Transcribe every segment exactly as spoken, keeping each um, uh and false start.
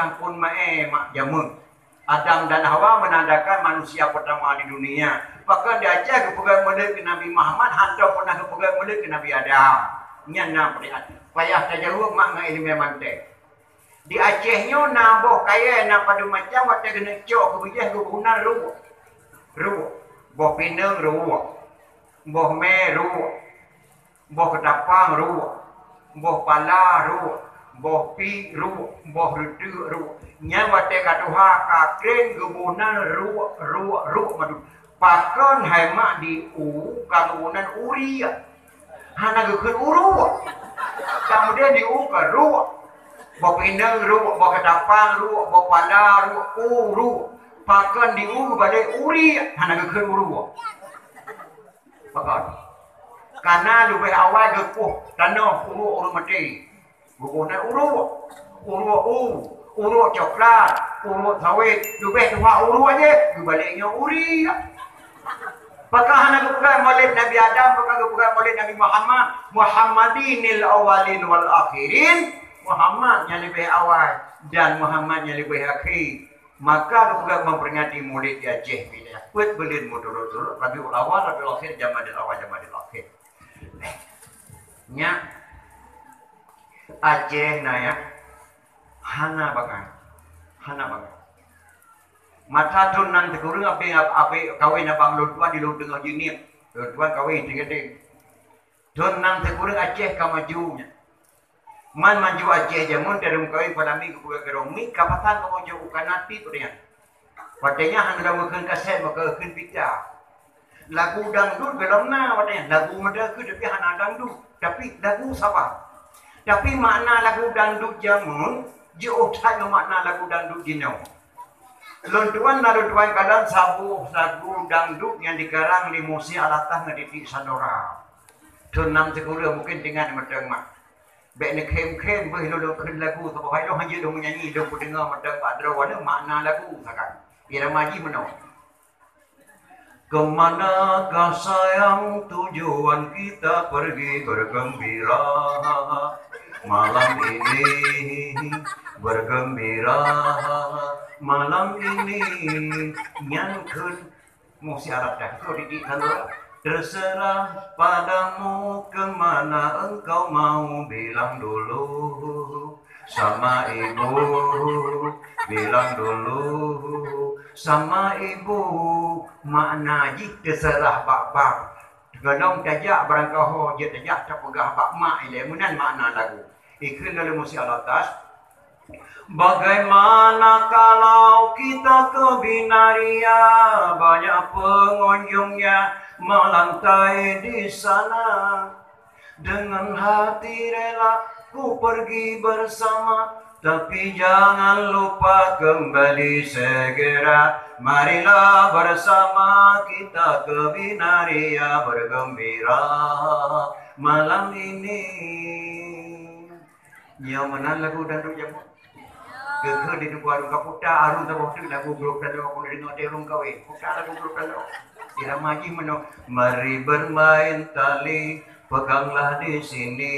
Ampôn maé mak jameun. Adam dan Hawa menandakan manusia pertama di dunia. Pakon di Aceh geupeugah mulod keu Nabi Muhammad, hantom pernah geupeugah mulod keu Nabi Adam. Nyan na peuriat. Payah tajaweueb mak ngon ileumèe manté. Di Aceh nyoe na boh kayèe na padum macam, watèe geuneuk cok keu bijèh geubunan ruek. Ruek. Boh pineung ruek. Boh mè ruek. Boh keutapang ruek, boh pala ruek, boh piek ruek, boh reuteuk ruek. Nyan watèe ka tuha ka kren geubunan ruek, ruek, ruek madu. Pakon hai mak di u ka geubunan uriek? Hana geukheun uruek. Kemudian di u ka ruek. Boh pineung ruek, boh keutapang ruek, boh pala ruek, u ruek. Pakon di u geubalek uriek? Hana geukheun uruek. Pakon? Karena leubeh awai geukueh tanoh uruek ureueng maté. Geuboh na uruek, uruek u, uruek coklat, uruek sawét, leubeh tuha uruek jih, geubalek nyoe uriek. Pakon hana geupeugah mulod Nabi Adam, pakon geupeugah mulod Nabi Muhammad, Muhammadinil awwalin wal akhirin, Muhammad nyang leubeh awai dan Muhammad nyang leubeh akhé. Maka geupeugah memperingati mulod di Aceh, bila peuet buleuen meuturot-turot, Rabiul Awal, Rabiul Akhir, Jamadil Awal, Jamadil Akhir. Nyan Aceh na ya, hana bangai, hana bangai. Masa thon nam sikureueng abéh, abéh kawén abang lôn tuan di lôn teungoh jeuet niet. Lôn tuan kawén tinggai-tinggai. Thon nam sikureueng Aceh ka maju nyan. Man maju Aceh jameun, tareum kawén padami geupeugah keudroe, mi ka pasang kamoe jok u kana tieb nyan. Watèe nyan hana lom geukheun kasét, maka geukheun pita. Lagu dangdut golom na watèe nyan, lagu meudakeue tapi hana dangdut, tapi lagu saban. Tapi makna lagu dangdut jameun jiôh that ngon makna lagu dangdut jinoe. Lôn tuan na lôn tuan kalon saboh lagu dangdut nyang dikarang lé Musi Alatas ngon Didik Sandora. Thon nam sikureueng mungken teuingat mantong mak. Bèk neukhém-khém beuh lôn kheun lagu saboh hai lôn hanjeuet lôn meunyanyi, lôn peudeungoe mantong bak droe nyoe makna lagu sagai. Irama jih meunoe. Kemanakah sayang tujuan kita pergi bergembira malam ini, bergembira malam ini. Nyan kheun Musi Alatas, kheun Didik Sandora. Terserah padamu kemana engkau mau, bilang dulu sama ibu, bilang dulu sama ibu. Makna jih terserah bak bang. Golom tajak barangkaho jeuet tajak tapeugah bak mak ilèe, meunan makna lagu. Ikheun lé Musi Alatas, bagaimana kalau kita ke Binaria, banyak pengunjungnya melantai di sana. Dengan hati rela ku pergi bersama, tapi jangan lupa kembali segera. Marilah bersama kita ke Binaria bergembira malam ini. Nyoe meunan lagu dangdut jameun. Geukheun di tuboh arung ka puta, arung saboh teuk lagu glok taloe, kon deungoe teuh ureueng kawén. Puta lagu glok taloe. Irama jih meunoe, mari bermain tali, peganglah di sini.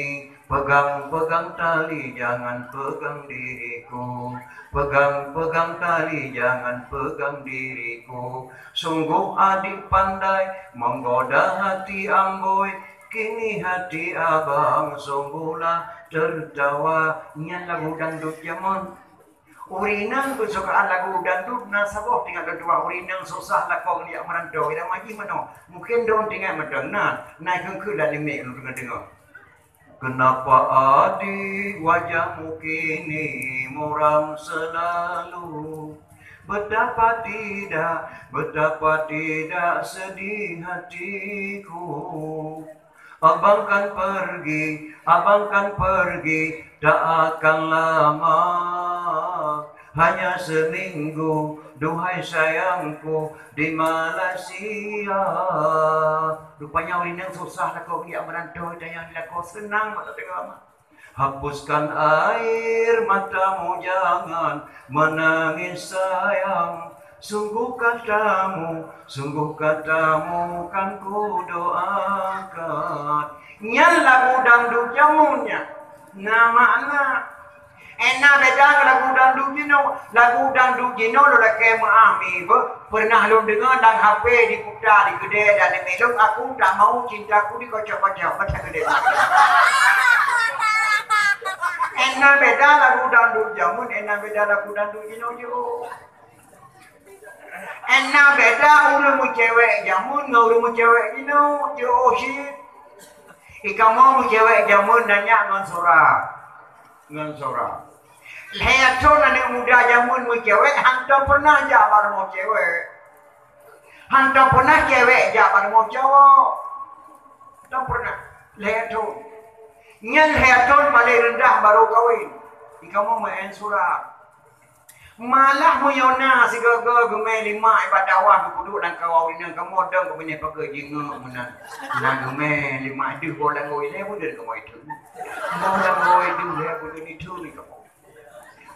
Pegang-pegang tali, jangan pegang diriku. Pegang-pegang tali, jangan pegang diriku. Sungguh adik pandai menggoda hati amboi. Kini hati abang sungguhlah tertawa. Nyan lagu dangdut jameun. Ureueng inong keusukaan lagu dangdut na saboh, teuingat lôn tuan, ureueng inong susah lakoe ngon jak meurantau. Irama jih meunoe. Mungken droen teuingat mantong na, na kheun-kheun lam limeng lôn deungoe-deungoe. Kenapa adik wajahmu kini muram selalu? Betapa tidak, betapa tidak sedih hatiku. Abang kan pergi, abang kan pergi, tak akan lama. Hanya seminggu, duhai sayangku, di Malaysia. Rupanya ureueng inong susah lakoe jak meurantau, tanyong lakoe seunang mata teungoh mah. Hapuskan air matamu, jangan menangis sayang. Sungguh katamu, sungguh katamu kan kudoakan. Nyan lagu dangdut jameun nyan. Na makna. Ena beda ngon lagu dangdut jinoe. Lagu dangdut jinoe lôn lakée meu'ah mi beuh. Pernah lôn deungoe lam H P diputa di keudè dan di mé lôn, "Aku tak mau cintaku dikocok-kocok." Kata keudè. Ena beda lagu dangdut jameun, ena beda lagu dangdut jinoe jeuh. Ena beda ureueng meucewek jameun ngon ureueng meucewek jinoe, jeuh cit. Ikamoe meucewek jameun nanya ngon sura. Ngon sura. Lhèe thon aneuk muda jameun meucewek hantom pernah jak bak rumoh cewek. Hantom pernah cewek jak bak rumoh cowok. Hantom pernah. Lhèe thon. Nyan lhèe thon paléng reundah barô kawen. Ikamoe meu'en sura. Malah meunyoe na sigoe-goe geumè lima ibadah wah geupeuduk lam kawan inong kamoe dong keubinéh pakai jingok meunan. Na geumè lima deuh boh langoi lé budeuen kamoe itu. Boh langoi deuh lé budeuen itu ni kamoe.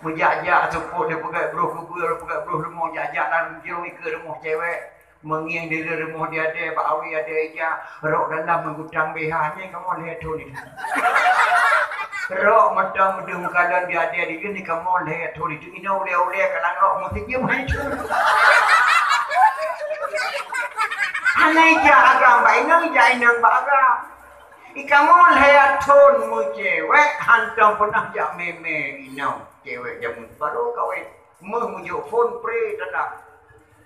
Meujak-jak seupôt lé peugét broh keubeue, peugét broh rumoh jak-jak lam jurông ikeue rumoh cewek. Meungieng di rumoh di adé bak awi adé ija, rok dalam meugutang B H nyan kamoe lhèe thon itu. Rok mantong meudeuh meukalon di adé di ni kamoe lhèe thon itu. Inoe ulèe-ulèe kalang rok meusijeuem hai itu. Hana ija agam bak inong, ija inong bak agam. Ikamoe lhèe thon meucewek hantom pernah jak mè-mè inong cewek jameun barô kawen. Meuh meujok phon pré tanda.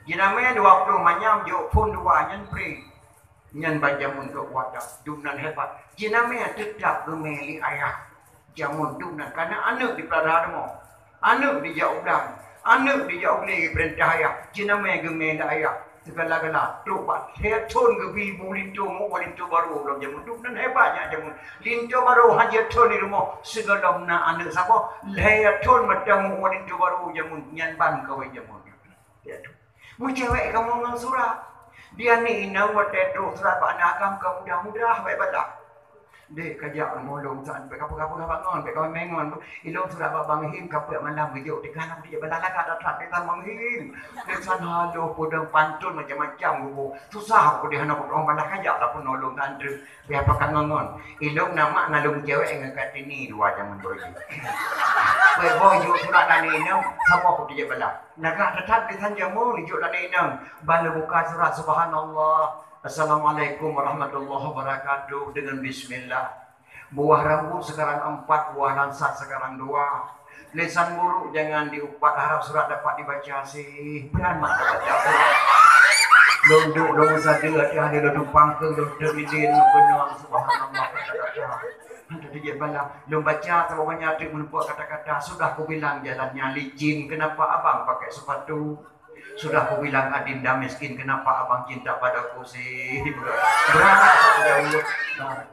Jinamè dua ploh manyam jok phon dua nyan pré. Nyan ban jameun keu wadah. Dum nan hebat. Jinamè teutap geumè lé ayah. Jameun dum nan kana aneuk dipeulara rumoh. Aneuk dijak u blang. Aneuk dijak u glé geupeurintah ayah. Jinamè geumè lé ayah. Sigala-gala trok bak lhèe thon geubi bu linto, meu'oh linto barô lom jameun. Dum nan hebat nyan jameun. Linto barô hana thon di rumoh. Sigohlom na aneuk saboh. Lhèe thon mantong meu'oh linto barô jameun. Nyan ban kawén jameun. Meucewek kamoe ngon sura. Di aneuk inong watèe trok sura bak aneuk agam ka mudah-mudah bèk balah. Dek ka jak rumoh lôn san bèk ka peugah-peugah bak ngon, bèk ka mè ngon. Ilôn sura bak Bang Him ka peuet malam geujok teuka na kujak balah lagak that-that bèk ka Bang Him. Dek san haloh peudong pantôn macam-macam geubo. Susah aku di hana peudong balah ka jak ka peunolong santri. Bèk apa ka ngon-ngon. Ilôn na mak ngon lôn cewek ngon Kartini dua jameun beureuji. Bèk boh jok surat aneuk inong, saboh kujak balah. Lagak that-that geusan jameun jok aneuk inong. Ban lôn buka surat, subhanallah. Assalamualaikum warahmatullahi wabarakatuh. Dengan bismillah. Buah rambut sekarang empat, buah langsat sekarang dua. Lisan buruk jangan diupat, harap surat dapat dibaca sih. Berat mak baca surat. Lôn duek lôn sadeue hati hana lôn tumpang keu lôn teumilin lôn keunong, subhanallah, kata-kata. Hantu dijak balah. Lôn baca saboh banyak teuk meuneupeuk kata-kata, sudah kubilang jalannya licin, kenapa abang pakai sepatu? Sudah kubilang adinda miskin, kenapa abang cinta padaku sih? Berat. Nah.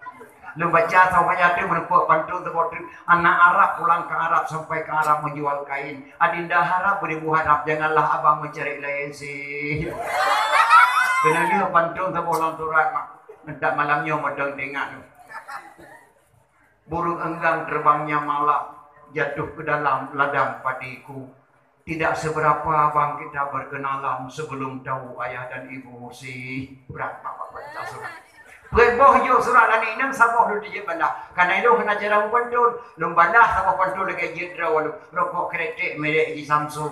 Lôn baca saboh banyak teuk meuneupeuk pantôn saboh teuk. Anak Arab pulang ke Arab, sampai ke Arab menjual kain. Adinda harap beribu harap, janganlah abang mencari lain sih. Keuneulheueh pantôn saboh lom surat mak. Entak malam nyoe meudong teuingat. Burung enggang terbangnya malam, jatuh ke dalam ladang padiku. Tidak seberapa abang kita berkenalan, sebelum tahu ayah dan ibu sih. Berat mak bapak kita surat. Peuet boh jok surat aneuk inong, saboh lôn dijak balah. Karena ilôn hana cara meupantôn, lôn balah saboh pantôn lagèe jeuet droe lôn. Rokok kretek merek Haji Samsu.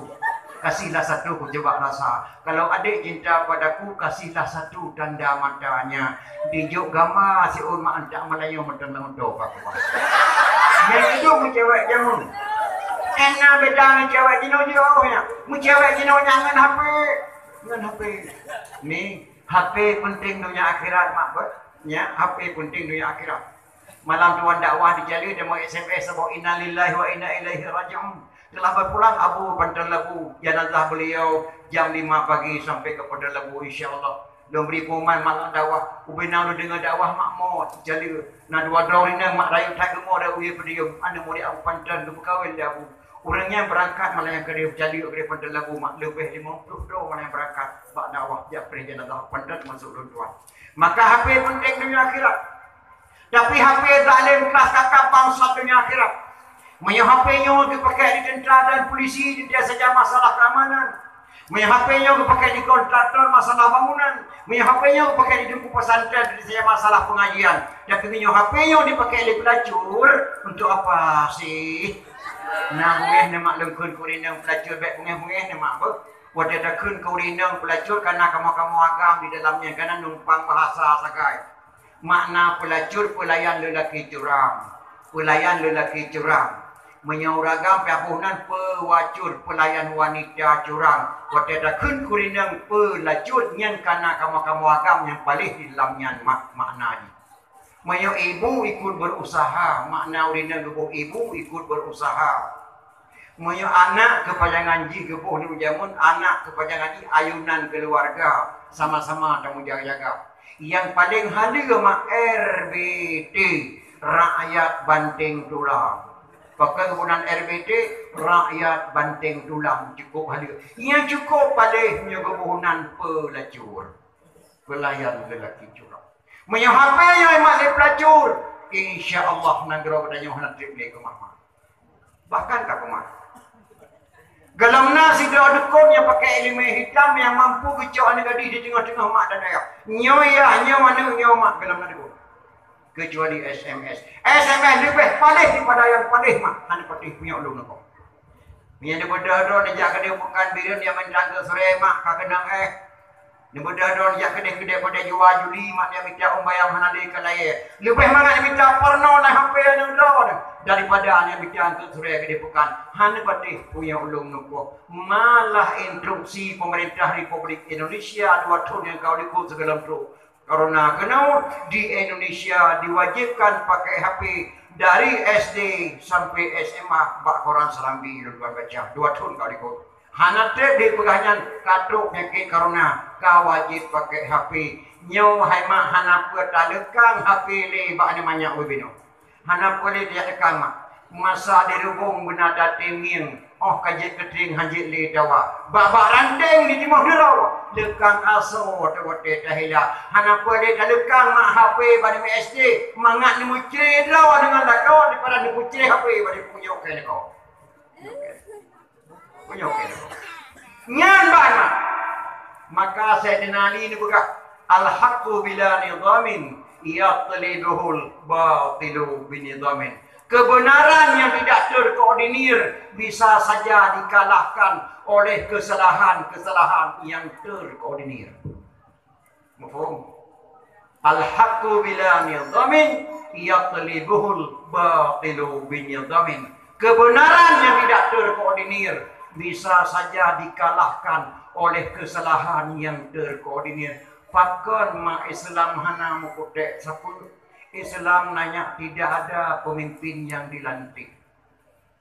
Kasihlah satu ku coba rasa. Kalau adik cinta padaku, kasihlah satu tanda matanya. Dijok gamba siôn mak antak Malayu meuteun lam moto bak rumah. Nyang idup meucewek jameun. Ena beda ngon cewek jinoe jinoe nyan. Meucewek jinoe nyan ngon H P. Ngon H P. Ni, H P penting dunia akhirat mak beuh. Nya, H P penting dunia akhirat. Malam tuan dakwah di Jalé, dia mau S M S saboh, "Innalillahi wa inna ilaihi raji'un." Telah berpulang Abu Panton Labu, jenazah beliau jam lima pagi sampai ke Panton Labu, insya Allah. Lôn bri pengumuman malam dakwah, ubena lôn deungoe dakwah mak mo, Jalé. Na dua droe rinang mak rayeuk that geumo dari uye podium, aneuk murid Abu Panton geupeukawen lé Abu. Ureueng nyan beurangkat malam nyang keudeh, Jalé keudeh Panton Labu mak, leubeh limong ploh droe malam nyang beurangkat bak dakwah jak preh jenazah Abu Panton masuk lôn tuan. Maka H P penting dunia akhirat. Tapi H P zalim keras kakap bangsat dunia akhirat. Meunyoe H P nyoe geupakai di tentara dan polisi, di saja masalah keamanan, Meunyoe H P nyoe geupakai di kontraktor, masalah bangunan. Meunyoe H P nyoe geupakai di teungku pesantren, di saya masalah pengajian. Tapi meunyoe H P nyoe dipakai lé pelacur, untuk apa sih? Nah, beungéh neumak lôn kheun keu ureueng inong pelacur, bèk beungéh-beungéh neumak beuh. Watèe takheun keu ureueng inong pelacur, kana kamoe-kamoe agam di dalam nyan, kana numpang bahasa sagai. Makna peulacur, peulayan lelaki curang. Peulayan lelaki curang. Meunyoe ureueng agam pih boh nan, peuwacur, peulayan wanita curang. Watèe takheun keu ureueng inong peulacur, nyan kana kamoe-kamoe agam nyang paléh di dalam nyan mak-, makna jih. Meunyoe ibu ikut berusaha, makna ureueng inong geuboh ibu ikut berusaha. Meunyoe anak keupajangan jih geuboh lé jameun, anak keupajangan jih ayunan keuluwarga, sama-sama tameujaga-jaga. Nyang paleng haleue mak R B T, rakyat banting tulang. Pakon geuboh nan R B T, rakyat banting tulang, cukôp haleue. Nyang cukôp paléh nyoe geuboh nan peulacur. Peulayan lelaki curang. Meunyoe H P nyoe mat lé peulacur, insya Allah nanggroe geutanyoe hana trép lé keumah-mah. Bahkan ka keumah. Golom na sidroe dukon nyang pakai ileumèe hitam nyang mampu geucok aneuk gadih di teungoh-teungoh mak dan ayah. Nyoe yah, nyoe aneuk, nyoe mak, golom na dukon. Kecuali S M S. S M S leubeh paléh daripada nyang paléh mak, hana patéh punya ulôn nanggroe. Meunyoe neubeudôh droe neujak keudéh peukan Bireuen nyang mantong keu surée mak ka keunong éh. Neubeudôh droe neujak keudéh-keudéh pada jua judi mak nyang mita umbayang hana lé ka layée. Leubeh mangat mita porno lam H P aneuk droe daripada nyang mita keu surée keudéh peukan. Hana patéh punya ulôn nanggroe. Malah instruksi pemerintah Republik Indonesia dua thon nyang ka likot sigohlom trok. Karena keunoe di Indonesia diwajibkan pakai H P dari S D sampai S M A bak koran Serambi lôn tuan baca dua thon ka likot. Hana trép dipeugah nyan ka trok peunyakét corona ka wajib pakai H P. Nyoe hai mak hana peue taleukang H P lé bak aneuk manyak ubé binoe. Hana peue lé tajak leukang mak. Masa di rubông beuna tatem ngieng, óh ka jeuet keutrieng hana jeuet lé tawa. Bak-bak ranteng di timoh neuroe, leukang asoe watèe-watèe tahila. Hana peue lé taleukang mak H P bak aneuk S D, mangat neumeucré droe deungon lakoe daripada neupeucré H P bak aneuk punyok keu lakoe. Meunyoe keu nyan bana, maka Saidina Ali neupeugah, "Al-haqqu bila nidhamin, yatlubuhul batilu binidhamin." Kebenaran yang tidak terkoordinir bisa saja dikalahkan oleh kesalahan-kesalahan yang terkoordinir. Mafhum? Al-haqqu bila nidhamin, yatlubuhul batilu binidhamin. Kebenaran yang tidak terkoordinir bisa saja dikalahkan oleh kesalahan yang terkoordinir. Pakon mak Islam hana meukutek sapeue? Islam nanya tidak ada pemimpin yang dilantik.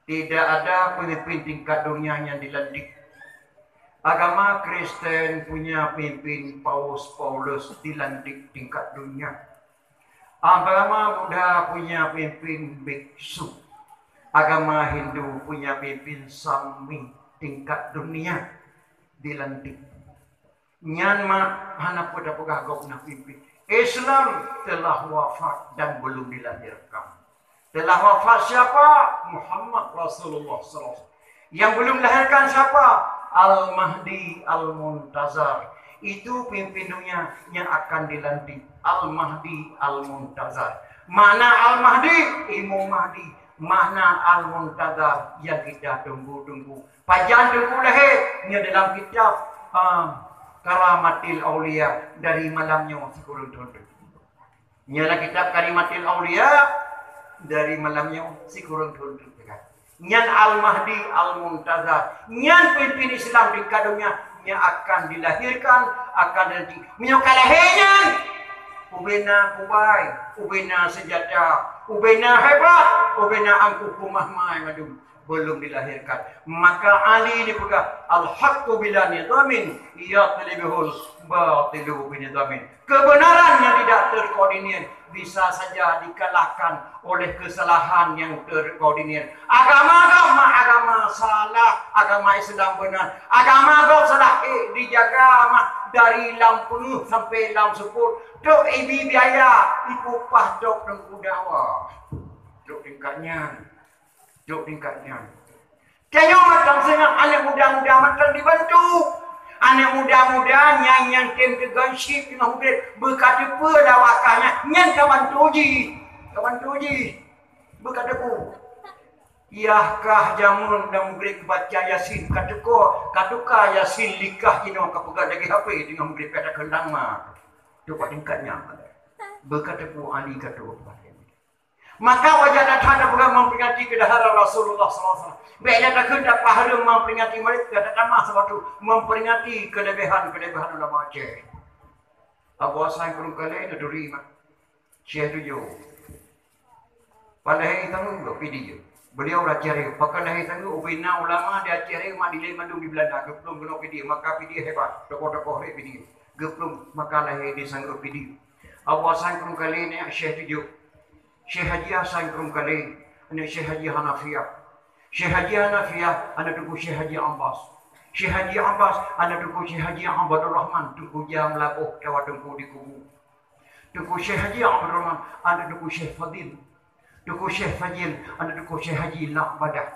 Tidak ada pemimpin tingkat dunia yang dilantik. Agama Kristen punya pemimpin Paus Paulus dilantik tingkat dunia. Agama Buddha punya pemimpin biksu. Agama Hindu punya pemimpin Sami tingkat dunia dilantik. Nyan mak hana peue tapeugah gob na pimpin. Islam telah wafat dan belum dilahirkan. Telah wafat siapa? Muhammad Rasulullah sallallahu alaihi wasallam. Yang belum dilahirkan siapa? Al-Mahdi Al-Muntazar. Itu pimpin dunia yang akan dilantik. Al-Mahdi Al-Muntazar. Makna Al-Mahdi, Imam Mahdi. Makna Al-Muntazar yang kita tunggu-tunggu. Pajan teungku lahé, nyoe dalam kitab, ah, Karamatil Aulia dari malam nyoe sikureueng thon teuk. Nyoe lam kitab Karamatil Aulia dari malam nyoe sikureueng thon teuk. Nyan Al-Mahdi Al-Muntazar. Nyan pemimpin Islam di dunia yang akan dilahirkan, akan nanti. Meunyoe ka lahé nyan, ubena kubai, ubena senjata, ubena hebat, ubena angkuh kumah mai madum. Belum dilahirkan. Maka Ali dipeugah, "Al-haqqu bila nidhamin, yatlubuhul batilu binidhamin." Kebenaran yang tidak terkoordinir bisa saja dikalahkan oleh kesalahan yang terkoordinir. Agama gob mak agama salah, agama Islam benar. Agama gob salah, eh, dijaga mak dari lam peungeuh sampai lam seupôt. Trok ibi biaya, ipupah trok teungku dakwah. Trok tingkat nyan. Jok tingkat nyan. Tanyoe mantong seunang aneuk muda-muda mantong dibantu. Aneuk muda-muda nyang, nyang tem teugansyik teungoh mugreb, beuka teupeue lawak kah nyan, nyan ka bantu jih. Ka bantu jih. Beuka teupeue. Yah kah jameun dan mugreb baca Yasin, ka tuka, ka tuka Yasin likah jinoe ka peugah lagée H P teungoh mugreb ka takheun lama. Tuka tingkat nyan. Beuka teupeue Ali ka tuka. Maka wajar that hana peugah memperingati keudaharan Rasulullah sallallahu alaihi wasallam. Bèk lé takheun tapahareuem memperingati Maulid, ka tatamah sabab tu memperingati keulebihan-keulebihan ulama Aceh. Abu Hasan Krueng Kalé neuturi mat. Syekh Tujoh. Padahai tanggong P D I. Beliau ureueng Aceh Rayeuk. Pakon lahé tanggong ubena ulama di Aceh Rayeuk mat dilèe mandum di Belanda. Geuplueng keunoe P D I. Maka P D I hebat. Tokoh-tokoh rek P D I. Geuplueng maka lahé di Sanggeue P D I. Abu Hasan Krueng Kalé nyan Syekh Tujoh. Syekh Haji Hasan Krueng Kalé, aneuk Syekh Haji Hanafiah. Syekh Haji Hanafiah, aneuk Teungku Syekh Haji Abbas. Syekh Haji Abbas, aneuk Teungku Syekh Haji Abdul Rahman, Teungku Jam Laboh, tawa Teungku di Kubu. Teungku Syekh Haji Abdul Rahman, aneuk Teungku Syekh Fadil. Teungku Syekh Fadil, aneuk Teungku Syekh Haji Lak Badah.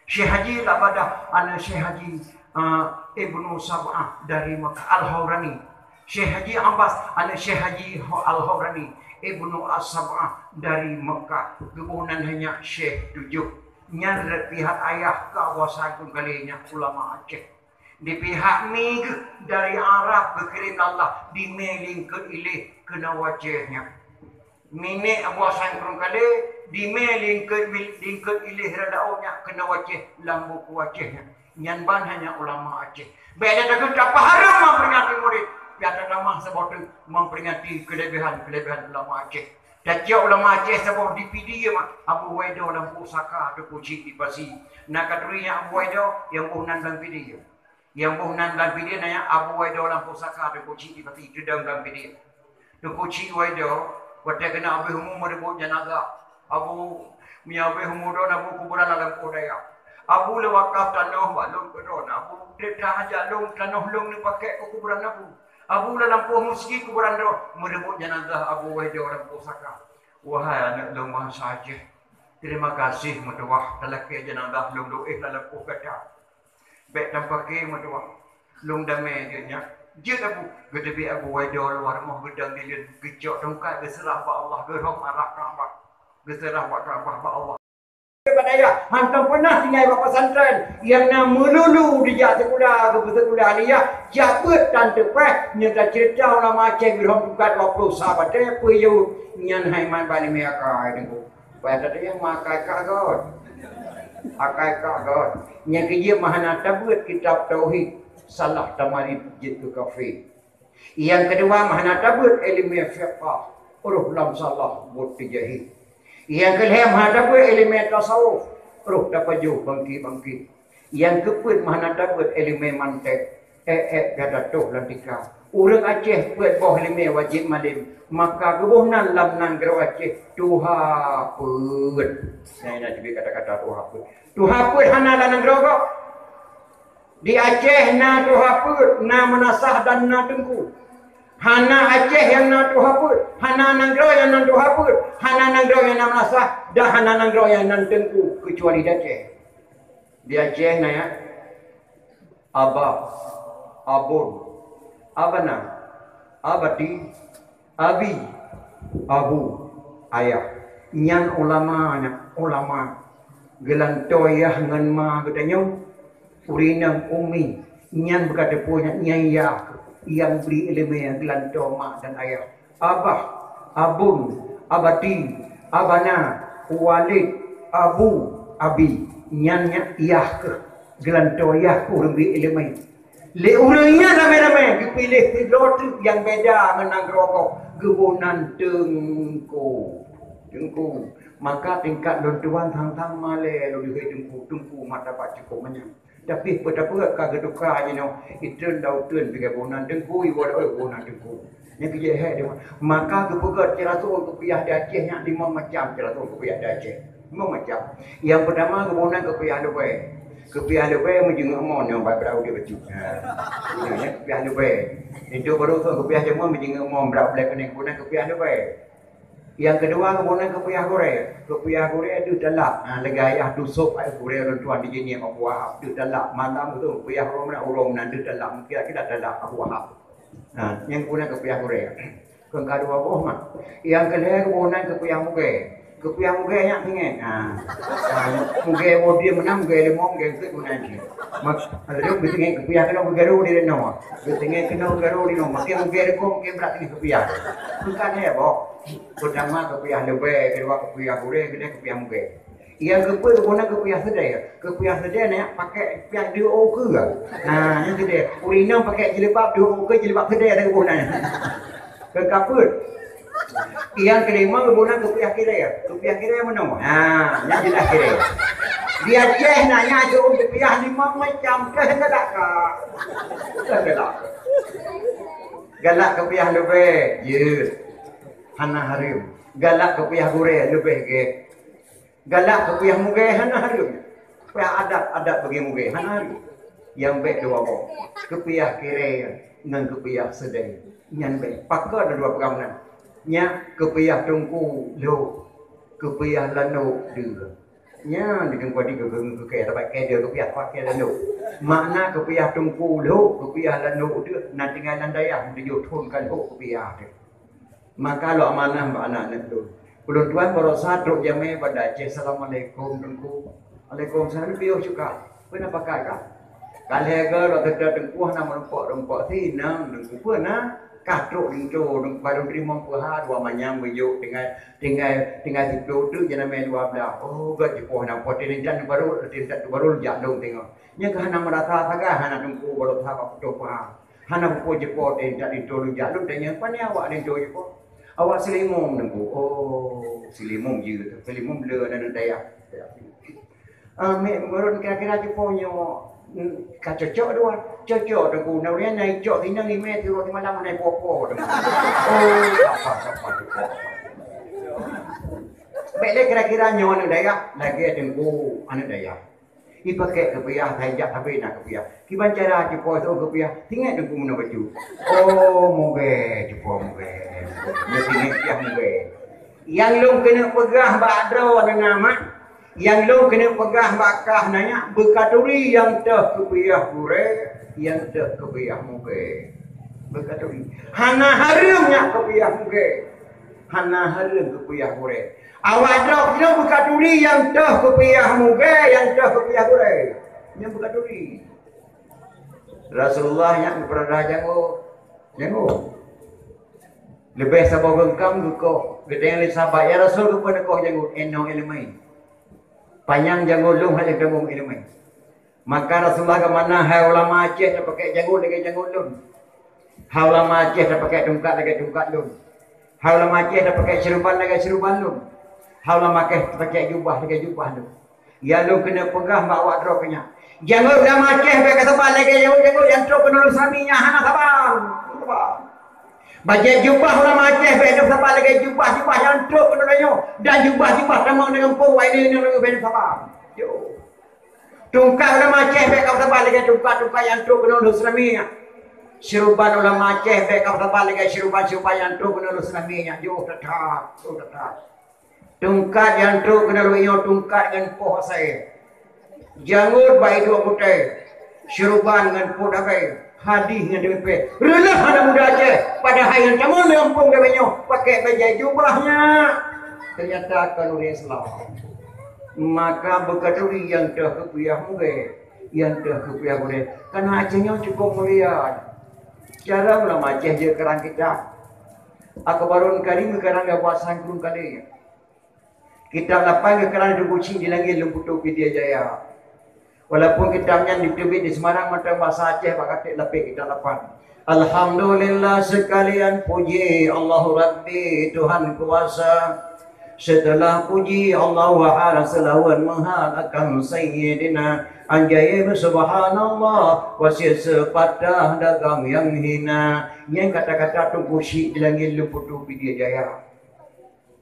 Syekh Haji Lak Badah, aneuk Syekh Haji, eh, Ibnu Sab'ah dari Mekah Al-Haurani. Syekh Haji Abbas, aneuk Syekh Haji Ho-, Al-Haurani, Ibnu As-Sab'ah dari Mekah. Geuboh nan hanya Syekh Tujoh. Nyan dari pihak ayah keu Abu Hasan Krueng Kalé nyan ulama Aceh. Di pihak mi geuh dari Arab geukirém Allah di mé lingkeut iléh keunoe u Aceh nyan. Minék Abu Hasan Krueng Kalé di mé lingkeut, lingkeut iléh rada ôk nyan keunoe u Aceh lam buku Aceh nyan. Nyan ban hanya ulama Aceh. Bèk lé takheun tapahareuem memperingati Maulid, pih tatamah saboh teuk memperingati keulebihan-keulebihan ulama Aceh. Tacok ulama Aceh saboh di Pidie mat, Abu Waido lam pusaka Teungku Chik di Pasi. Na ka turi nyan Abu Waido nyang boh nan lam Pidie. Nyang boh nan lam Pidie na nyan Abu Waido lam pusaka Teungku Chik di Pasi, teudong lam Pidie. Teungku Chik Waido, watèe keuneuk abéh umu meureubot janazah. Abu, meunyoe abéh umu droen Abu kuburan lam lampôh dayah. Abu lôn wakaf tanoh bak lôn keu droen, Abu, teutah hajat lôn tanoh lôn neupakèk keu kuburan Abu. Abu lam lampôh meuseujid kuburan droen, meureubot janazah Abu Waido lam pusaka. Wahai aneuk lôn bansa Aceh, terima kasih meutuwah talakèe janazah lôn doéh lam lampôh gata. Bèk tapaké meutuwah. Lôn damé geuh nyan. Jeuet Abu, geuteubiet Abu Waido luwa rumoh geudong dileuen, geucok tungkat geuseurah bak Allah, geurhom arah Ka'bah. Geuseurah bak Ka'bah bak Allah. Daripada ayah, hantom peunah tinggai bak pesantren, nyang na meululu dijak sikula, geupeusikula aliyah, jak beuet tan teupeh, nyang taceurita ulama Aceh geurhom tungkat dua ploh sa batèe, peue yôh, nyan hai mat bak limé akai teungku. Bah teudeung makai kah göt. Akai kah göt. Nyang keujeuet meuhana tabeuet kitab tauhid, salah tamarit jeuet keu kafé. Nyang keudua meuhana tabeuet ileumèe fiqah, roh lam salah buet teujahé. Nyang keulhèe meuhana tabeuet ileumèe tasawuf, roh tapajoh bangkit-bangkit. Nyang keupeuet meuhana tabeuet ileumèe mantek, ék-ék gata toh lam tika. Ureueng Aceh peuet boh ileumèe wajéb malém, maka geuboh nan lam nanggroe Aceh tuha peuet. Nyang na teubiet kata-kata tuha peuet. Tuha peuet hana lam nanggroe gob. Di Aceh na tuha peuet, na meunasah dan na teungku. Hana Aceh nyang na tuha peuet, hana nanggroe nyang na tuha peuet, hana nanggroe nyang na meunasah, dan hana nanggroe nyang na teungku, keucuali di Aceh. Di Aceh na ya, Aba, Abon, Abana, Abati, Abi, Abu, Ayah. Nyan ulama nyan, ulama. Geulantoe yah ngon ma geutanyoe, ureueng inong ummi. Nyan beuka teupeue nyan, nyan yah nyang bri ileumèe geulantoe ma dan ayah. Abah, Abon, Abati, Abana, Walid, Abu, Abi. Nyan nyan yah keuh. Geulantoe yah keuh ureueng bri ileumèe. Lé ureueng nyan ramé-ramé geupiléh sidroe teuk nyang beda ngon nanggroe gob, geuboh nan teungku. Teungku. Maka tingkat lôn tuan thang-thang malèe lôn lheueh teungku, teungku martabat cukôp manyang. Tapi peue tapeuet ka geutuka jinoe, itreun lam utreun pih geuboh nan teungku, iwoe boh nan teungku. Nyan keujeuet hai deungon. Maka geupeugöt cit rasul geupiah di Aceh nyan limong macam cit rasul geupiah di Aceh. Limong macam. Nyang peutama geuboh nan geupiah leubèe. Geupiah leubèe meujeungeuek mon nyang bak brau di bacut. Ha. Nyan geupiah leubèe. Itu baru tu geupiah jameun meujeungeuek mon brau blèh keuning geuboh nan geupiah leubèe. Nyang keudua, keubunan keupiyah gurée. Keupiyah gurée deuh talak. Ha, lagée ayah dusôb ayah gurée lôn tuan di Jeunieb Abu Wahab deuh talak. Malam tu keupiyah uroe meunan, uroe meunan deuh talak. Mungkin kita talak Abu Wahab. Ha, nyang keubunan keupiyah gurée. Keu ka dua boh mah. Nyang keulhée keubunan keupiyah mugée. Keupiyah mugée nyak singet. Ha. Ha, mugée boh diem meunan, mugée limong, mugée eunteuk meunan cit. Mak, lalu geusinget keupiyah keunoe geugaru di dinoe. Geusinget keunoe geugaru di dinoe. Makin mugée rukong, makin brat singet keupiyah. Bukan heboh. Peutama keupiyah leubeh, keudua keupiyah gurée, keudeh keupiyah mugée. Nyang keupeuet keubunan keupiyah seudeh. Keupiyah seudeh nyak pakai piah deuh ukeue. Nah, nyan seudeh. Ureueng inong pakai jilbab deuh ukeue, jilbab seudeh ada keubunan. Keu kapeuet. Nyang keulima keubunan keupiyah kirée. Keupiyah kirée meunoe. Nah, nyan jeulaih kirée. Di Aceh na nyan ureueng keupiyah limong macam, keu galak ka. Keu galak. Galak keupiyah leubeh, jeuet. Hana hareuem. Galak keupiyah gurée leubeh gét. Galak keupiyah mugée hana hareuem. Pih adat-adat bagi mugée hana hareuem. Nyang bék dua boh. Keupiyah kirée ngon keupiyah seudeh. Nyan bék. Pakon dua peugah meunan. Nyak keupiyah teungku lhok, keupiyah lanok deuh. Nyan di teungku di geugeu-geugeu keu tabakai dia keupiyah pakai lanok. Makna keupiyah teungku lhok, keupiyah lanok deuh na tinggai lam dayah tujoh thon ka lhok keupiyah teuh. Maka lôn amanah bak aneuk-aneuk lôn. Ulôn tuan baroesa trok jamé banda Aceh, "Assalamualaikum, Teungku." "Waalaikumsalam, piôh cuka." "Peue na pakat kah?" "Ka lhèe goe lôn teuka Teungku hana meurumpok-rumpok." "Sinong, Teungku, peue na?" "Kah trok linto, Teungku, barô teurimong peuha dua manyam beujôk tinggai, tinggai, tinggai siplôh teuk, jeuet namé dua blaih." "Oh, gèt jipoh na poh teuh linto barô, linto barô jak lôn teungoh." Nyan keuh hana meurasa sagai, hana Teungku baroesa bak putôh peuha. Hana peue jipoh teuh jak linto lôn jak lôn tanyong, "Pane awak linto jipoh?" "Awak Silimum, Teungku." "Oh, Silimum jeuet, Silimum le aneuk dayah." "Ah, mé, meurôn kira-kira jipoh nyoe, hmm, ka cocok dua?" "Cocok, Teungku. Na ureueng na icok sinong imè tiroh simalam hana ipoh-poh, Teungku." "Oh, sapa, sapa, sapa?" "Bèk lé kira-kira nyoe aneuk dayah, lagèe Teungku aneuk dayah." Ipakèk keupiah, hai jak sabe na keupiah. Kiban cara jipoh soe keupiah, singet Teungku meunan bacut. Oh, mugèe, jipoh mugèe. Nyoe singet piah mugèe. Nyang lôn keuneuk peugah bak droeneuh na mak, nyang lôn keuneuk peugah bak kah na nyak, beukaturi nyang teuh keupiah gurèe, nyang teuh keupiah mugèe. Beukaturi. Hana hareuem nyak keupiah mugèe. Hana hareuem keupiah gurèe. Awak droe nyoe beukaturi nyang teuh keupiah mugèe, nyang teuh keupiah gurèe. Nyan beukaturi. Rasulullah nyan geupeurada jangôt. Jangôt. Leubeh saboh geungkam geukoh. Geutanyong lé sahabat, "Ya Rasul, keupeue neukoh jangôt?" "Inong ileumèe. Panyang jangôt lôn, han lôn tamong ileumèe." Maka Rasulullah geumanah, "Hai ulama Aceh, tapakèk jangôt lagèe jangôt lôn. Hai ulama Aceh, tapakèk tungkat lagèe tungkat lôn. Hai ulama Aceh, tapakèk syeuruban lagèe syeuruban lôn. Hai ulama Aceh, tapakèk jubah lagèe jubah lôn. Nyang lôn keuneuk peugah bak awak droe keu nyan, jangôt ulama Aceh bèk ka saban lagèe jangôt-jangôt nyang trôk keunoe lôn seulami nyan, hana saban. Bajèe jubah ulama Aceh bèk ka saban lagèe jubah-jubah nyang trôk keunoe nyoe, dan jubah-jubah tamong di gampông, wai lé nyoe bèk saban." Yo. Tungkat ulama Aceh bèk ka saban lagèe tungkat-tungkat nyang trôk keunoe lôn seulami nyan. Syeuruban ulama Aceh bèk ka saban lagèe syeuruban-syeuruban nyang trôk keunoe lôn seulami nyan. Jôh that-that, jôh that-that. Tungkat nyang trôk keunoe lôn nyoe tungkat ngon poh asèe. Jangôt bak iduek putéh. Syeuruban ngon pôt abèe. Hadih ngon teumipèe. Reuleuh aneuk muda Aceh, padahai nyang tamong di gampông geutanyoe pakèk bajèe jubah nyan. Teunyata kon ureueng Islam. Maka beukaturi nyang teuh keupiah mugèe, nyang teuh keupiah gurèe. Karena Aceh nyoe cukôp mulia. Cara ulama Aceh jeuet karang kitab. Akhbarul Karim karang di bawah sangkung kali. Kitab lapan geukarang di Teungku Chik di Langèt Lôn Putu Pidie Jaya. Walaupun kitab nyan diteubiet di Semarang mantong basa Aceh bak katék lapék kitab lapan. Alhamdulillah seukalian puji Allahu Rabbi Tuhan kuasa. Seuteulah puji Allah wa hana seulaweuet meuhadab akan Sayyidina Anjaim subhanallah wa sipatah dagang nyang hina. Nyan kata-kata Teungku Chik di Langèt Lôn Putu Pidie Jaya.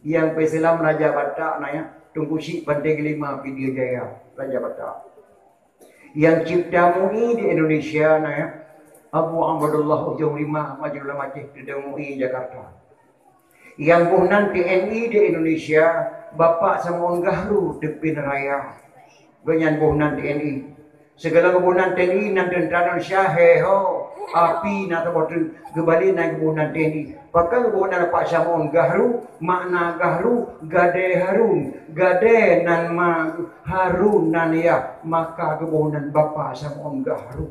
Nyang peusilam Raja Batak na nyan, Teungku Chik Panté Geulima Pidie Jaya, Raja Batak. Nyang cipta MUI di Indonesia na nyan, Abu Abdullah Ujong Lima, Majnun Aceh, Teudong MUI Jakarta. Nyang boh nan T N I di Indonesia, Bapak Sama'un Gahru Teupeue Raya. Gobnyan boh nan T N I. Sigohlom boh nan T N I, nan teuntra Indonesia, he ho, api na saboh teuk, geubalek nan geuboh nan T N I. Pakon geuboh nan Bapak Sama'un Gahru, makna Gahru, gadée harun, gadée nan ma, harun nan yah, maka geuboh nan Bapak Sama'un Gahru.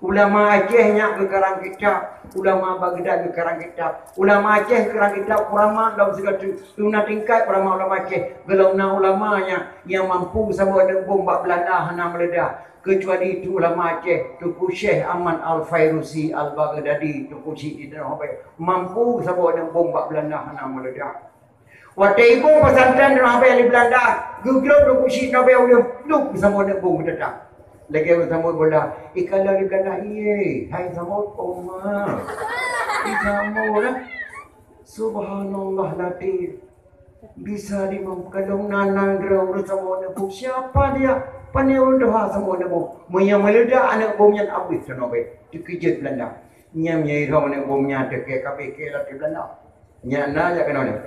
Ulama Aceh nyak geukarang kitab, ulama Baghdad geukarang kitab. Ulama Aceh geukarang kitab, ulama lom sigoe teuk. Tuna tingkat ulama-ulama Aceh. Gohlom na ulama nyak nyang mampu sampoe aneuk bom bak Belanda hana meuledak. Keucuali tu ulama Aceh, Teungku Syekh Ahmad Al-Fairusi Al-Baghdadi, Teungku Syekh di Tanoh Abee. Mampu sampoe aneuk bom bak Belanda hana meuledak. Watée iboh pesantren Tanoh Abee lé Belanda, geugrôp Teungku Syik Tanoh Abee ulôn pluek sampoe aneuk bom geutatang. Lagée ureuëng sampoe bola, ikalon lé Belanda, ié, hai sampoe oma. Isampoe lah. Subhanallah lati. Bisa dimam kalon nanang droe ureuëng sampoe aneuk bom. Siapa dia? Pane ureuëng tuha sampoe aneuk bom. Meunyoe meuledak aneuk bom nyan abéh Tanoh Abee. Dikeujot Belanda. Nyam nyai rhom aneuk bom nyan teuke kabeh ke lati Belanda. Nyan na jak keunoe nyoe.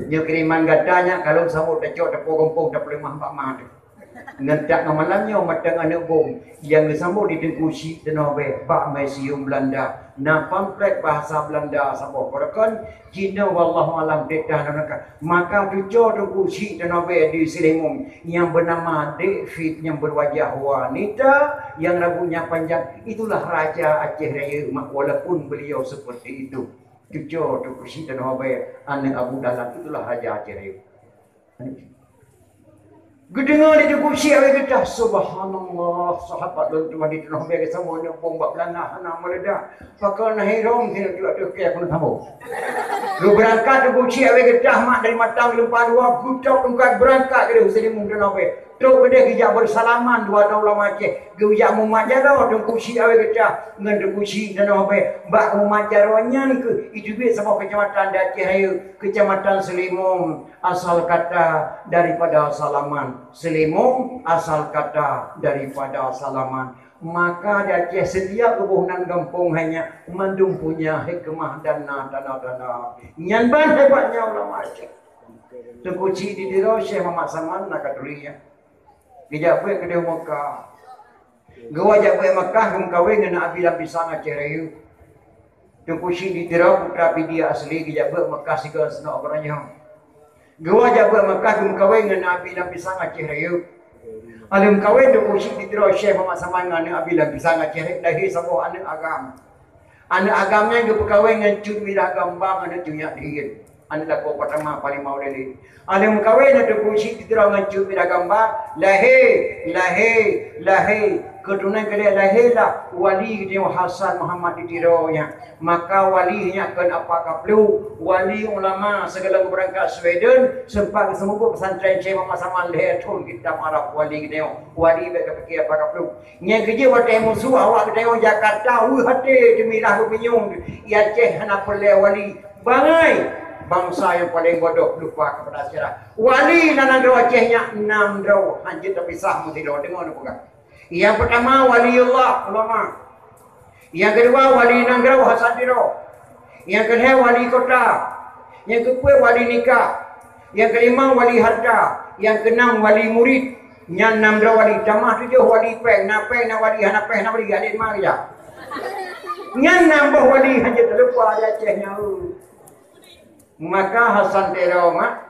Nyoe kiriman gata nyak kalon sambot tacok teupeu gampông tapeuleumah bak ma teuh. Ngon tak ngon malam nyoe matang aneuk bom nyang geusambot di Teungku Syik Tanoh Abee bak museum Belanda. Na pamflet bahasa Belanda saboh, bak kon jinoe wallahu alam teuntang ngon ka. Maka cuco Teungku Syik Tanoh Abee di Seulimong nyang beunama David nyang berwajah wanita yang rambutnya panjang, itulah Raja Aceh Raya, mak, walaupun beliau seperti itu. Cuco Teungku Syik Tanoh Abee, aneuk Abu Dahlan, itulah Raja Aceh Raya. Geudeungoe lé Teungku Syik Abee geutah, subhanallah, sahabat lôn teuma di Tanoh Abee geusampoe aneuk bom bak Belanda hana meuledak. Pakon na hirong keu ateueh kée keuneuk sampoe. Geubeurangkat Teungku Syik Abee geutah mak dari Matang Geulumpang Dua, geutôb tungkat beurangkat keudeh u Seulimong Tanoh Abee. Trok keudeh geujak beusalaman dua droe ulama Aceh. Geujak mumat jaroe Teungku Syik Abee geutah ngon Teungku Syik Tanoh Abee. Bak mumat jaroe nyan keuh iteubiet saboh keucamatan di Aceh Raya, Keucamatan Seulimong, asal kata daripada salaman. Seulimong, asal kata daripada salaman. Maka di Aceh setiap geuboh nan gampông hai nyak mandum punya hikmah dan na tanda-tanda. Nyan ban hebatnya ulama Aceh. Teungku Syik di Tiro, Syekh Muhammad Saman na ka turi nyan. Geujak beuet keudeh Mekah. Geuwa jak beuet Mekah geumeukawen ngon Abi Lam Pisang Aceh Raya. Teungku Syik di Tiro, putra Pidie asli, geujak beuet Mekah sigoe seunok abang nyoe. Geuwa jak beuet Mekah geumeukawen ngon Abi Lam Pisang Aceh Raya. Aleuh meukawen Teungku Syik di Tiro, Syekh Muhammad Saman ngon aneuk Abi Lam Pisang Aceh Raya, lahé saboh aneuk agam. Aneuk agam nyan geupeukawen ngon Cut Mirah Gambang, aneuk Cut Nyak Dien. Aneuk lakoe peurtama Panglima Ulèe Lheue. Aneuk meukawen Teungku Syik di Tiro ngon Cut Mirah Gambang, lahé, lahé, lahé. Keuturonan keudeh lahé lah wali geutanyoe Hasan Muhammad di Tiro nyan. Maka wali nyan kon apa kaplu, wali ulama sigohlom geubeurangkat Sweden, sempat geuseumeubeuet pesantren Syekh Muhammad Saman lhèe thon kitab Arab wali geutanyoe. Wali bèk kapike apa kaplu. Nyang keujeuet watèe musoh awak geutanyoe Jakarta, weueh até teumirah beupinyueng, i Aceh hana peureulèe wali. Bangai bansa nyang paleng bodoh, lupa kepada sejarah. Wali na nanggroe Aceh nyan nam droe, hanjeuet tapisah meusidroe. Deungoe neupeugah. Nyang peurtama waliullah, ulama. Nyang keudua wali nanggroe, Hasan Tiro. Nyang keulhèe wali kota. Nyang keupeuet wali nikah. Nyang keulima wali harta. Nyang keunam wali murit. Nyan nam droe wali, tamah tujoh wali péng, na péng na wali, hana péng na wali, adet ma geujak. Nyan nam boh wali hanjeuet talupa di Aceh nyan. Maka Hasan Tiro mak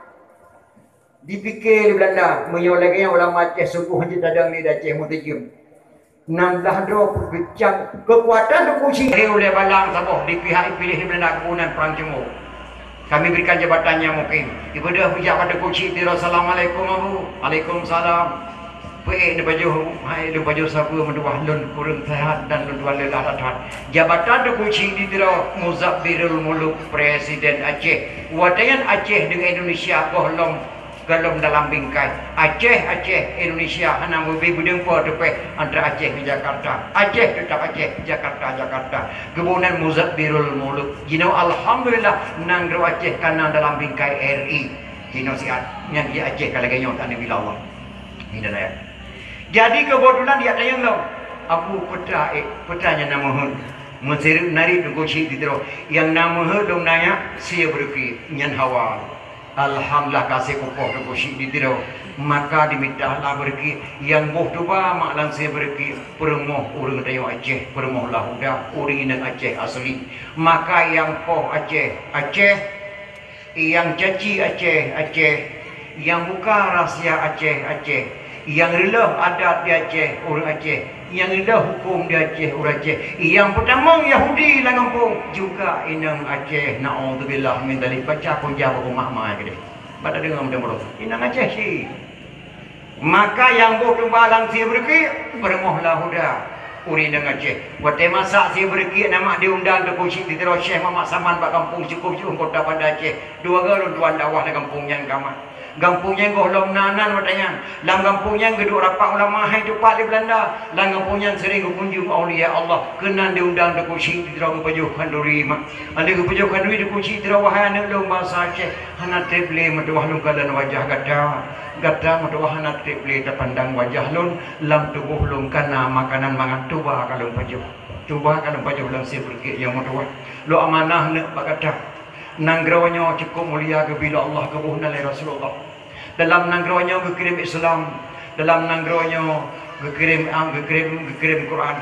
dipike lé Belanda, meunyoe lagèe nyan ulama Aceh sunggoh hanjeuet tadong lé di Aceh meuteujeuem. Nam blah droe peugeucang keukuatan Teungku Chik. Hai ulèe balang saboh di pihak ipiléh di Belanda keubunan Prang Ceumo. Kami berikan jabatan nyang mungkin. Ibeudôh bijak bak Teungku Chik di Tiro, "Assalamualaikum, Abu." "Waalaikumsalam." Peuék neupajoh, hai lôn pajoh sapeue meutuwah lôn kureueng seuhat dan lôn tuan leulah that-that. Jabatan Teungku Chik di Tiro Muzabbirul Muluk, Presiden Aceh. Watèe nyan Aceh deungon Indonesia goh lom gohlom dalam bingkai. Aceh, Aceh, Indonesia hana meubé beudeueng po teupeh antara Aceh ngon Jakarta. Aceh teutap Aceh, Jakarta, Jakarta. Geuboh nan Muzabbirul Muluk. Jinoe alhamdulillah nanggroe Aceh ka na dalam bingkai R I. Jinoe siat nyan di Aceh ka lagèe nyoe, taneuk bila Allah. Hidayah. Jadi keubeutulan di ateueh nyoe lom. Abu peutah, eh, peutah nyan na meuheuet. Meusireuk narit Teungku Chik di Tiro, nyang na meuheuet lôn nanya, sie beureukiek nyan hawa. Alhamdulillah, ka sie kupoh Teungku Chik di Tiro. Maka dimita lah beureukiek, nyang boh tuba mak lam sie beureukiek, peurumoh ureuëng tanyoe Aceh, peurumoh Lahuda, ureuëng inong Aceh asli. Maka nyang poh Aceh, Aceh, nyang caci Aceh, Aceh, nyang buka rahsia Aceh, Aceh, nyang reuloh adat di Aceh, ureuëng Aceh, nyang reuloh huköm di Aceh, ureuëng Aceh, nyang peutamong Yahudi lam gampông juga inong Aceh. Naudzubillah min dzalik. Baca peue jak bak umat mai keudeh. Bak tadeungoe mudah-mudahan. Inong Aceh cit. Maka nyang boh tuba lam sie beureukiek, peurumoh Lahuda, ureuëng inong Aceh. Watée masak sie beureukiek, na mak diundang Teungku Chik di Tiro, Syekh Muhammad Saman bak gampông Cukôp Jeuem, Kota Banda Aceh. Dua goe lôn tuan dakwah lam gampông nyan ka mat. Gampông nyan gohlom na nan watée nyan. Lam gampông nyan geuduek rapat ulama hai teupat lé Beulanda. Lam gampông nyan sering geukunjung aulia Allah. Keunan diundang Teungku Chik di Tiro geupajoh khanduri mak. Lheueh geupajoh khanduri Teungku Chik di Tiro, "Wahai aneuëk lôn bansa Aceh, hana treb lé meutuwah lôn kalon wajah gata. Gata meutuwah hana treb lé tapandang wajah lôn, lam tuboh lôn ka na makanan mangat, tuba ka lôn pajoh. Tuba ka lôn pajoh lam sie beureukiek nyoe meutuwah. Lôn amanah neuëk bak gata. Nanggroe nyoe cukôp mulia geubi lé Allah, geuboh nan lé Rasulullah. Dalam nanggroe nyoe geukirém Islam, dalam nanggroe nyoe geukirém, ah, geukirém, geukirém Quran.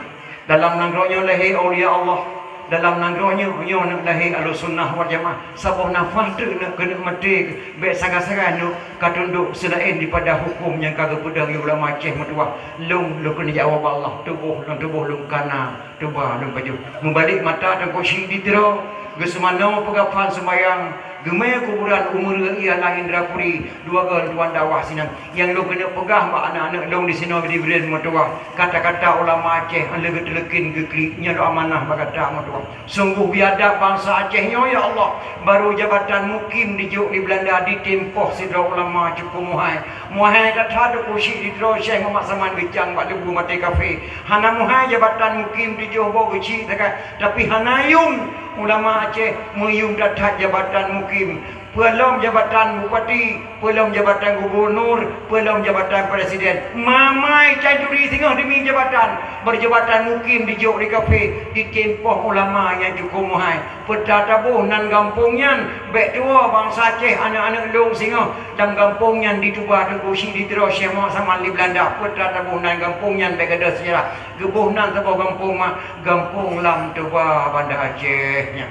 Dalam nanggroe nyoe lahé aulia Allah, dalam nanggroe nyoe, nyoe neuëk lahé Ahlussunnah wal Jamaah. Saboh nafah teuk neuëk keuneuk maté, bék sagai-sagai neuëk ka tundok seulaén dipada huköm nyang ka geupeudong lé ulama Aceh meutuwah. Lôn, lôn keuneuk jak ubak Allah, tuboh lôn, tuboh lôn ka na, tuba lôn pajoh." Meubalek mata Teungku Chik di Tiro, geuseumanoe peugafan seumayang, geumé kuburan u Meureuiah lam Indrapuri, dua goe lôn tuan dakwah sinan. Nyang lôn keuneuk peugah bak aneuëk-aneuëk lôn di sinoe di Bireuen meutuwah, kata-kata ulama Aceh nyang leugeut teuleukin geuklik, nyan lôn amanah bak gata meutuwah. Sunggoh biadab bansa Aceh nyoe, ya Allah, barô jabatan mukim dijok lé Beulanda, ditimpoh sidroe ulama cukôp muhai. Muhai that-that Teungku Chik di Tiro, Syekh Muhammad Saman geucang bak leubue maté kafé. Hana muhai jabatan mukim tujoh boh geuchik sagai, tapi hana yum ulama Aceh meuyum that-that jabatan mukim. Peulom jabatan bupati, peulom jabatan gubunur, peulom jabatan presiden. Mamai canduri singoh demi jabatan. Barô jabatan mukim dijok lé kafé, ditimpoh ulama nyang cukôp muhai. Peue tataboh nan gampông nyan, bék tuwoe bansa Aceh, aneuëk-aneuëk lôn singoh. Lam gampông nyan dituba Teungku Chik di Tiro, Syekh Muhammad Saman lé Beulanda. Peue tataboh nan gampông nyan, bék gadôh seujarah. Geuboh nan saboh gampông mak, gampông Lam Tuba Banda Aceh nyan.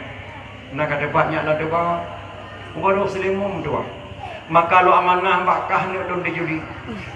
Na ka teupat nyak Lam Tuba. Ubak sileumum tuah. Maka lôn amanah bak kah neuëk lôn di Juli.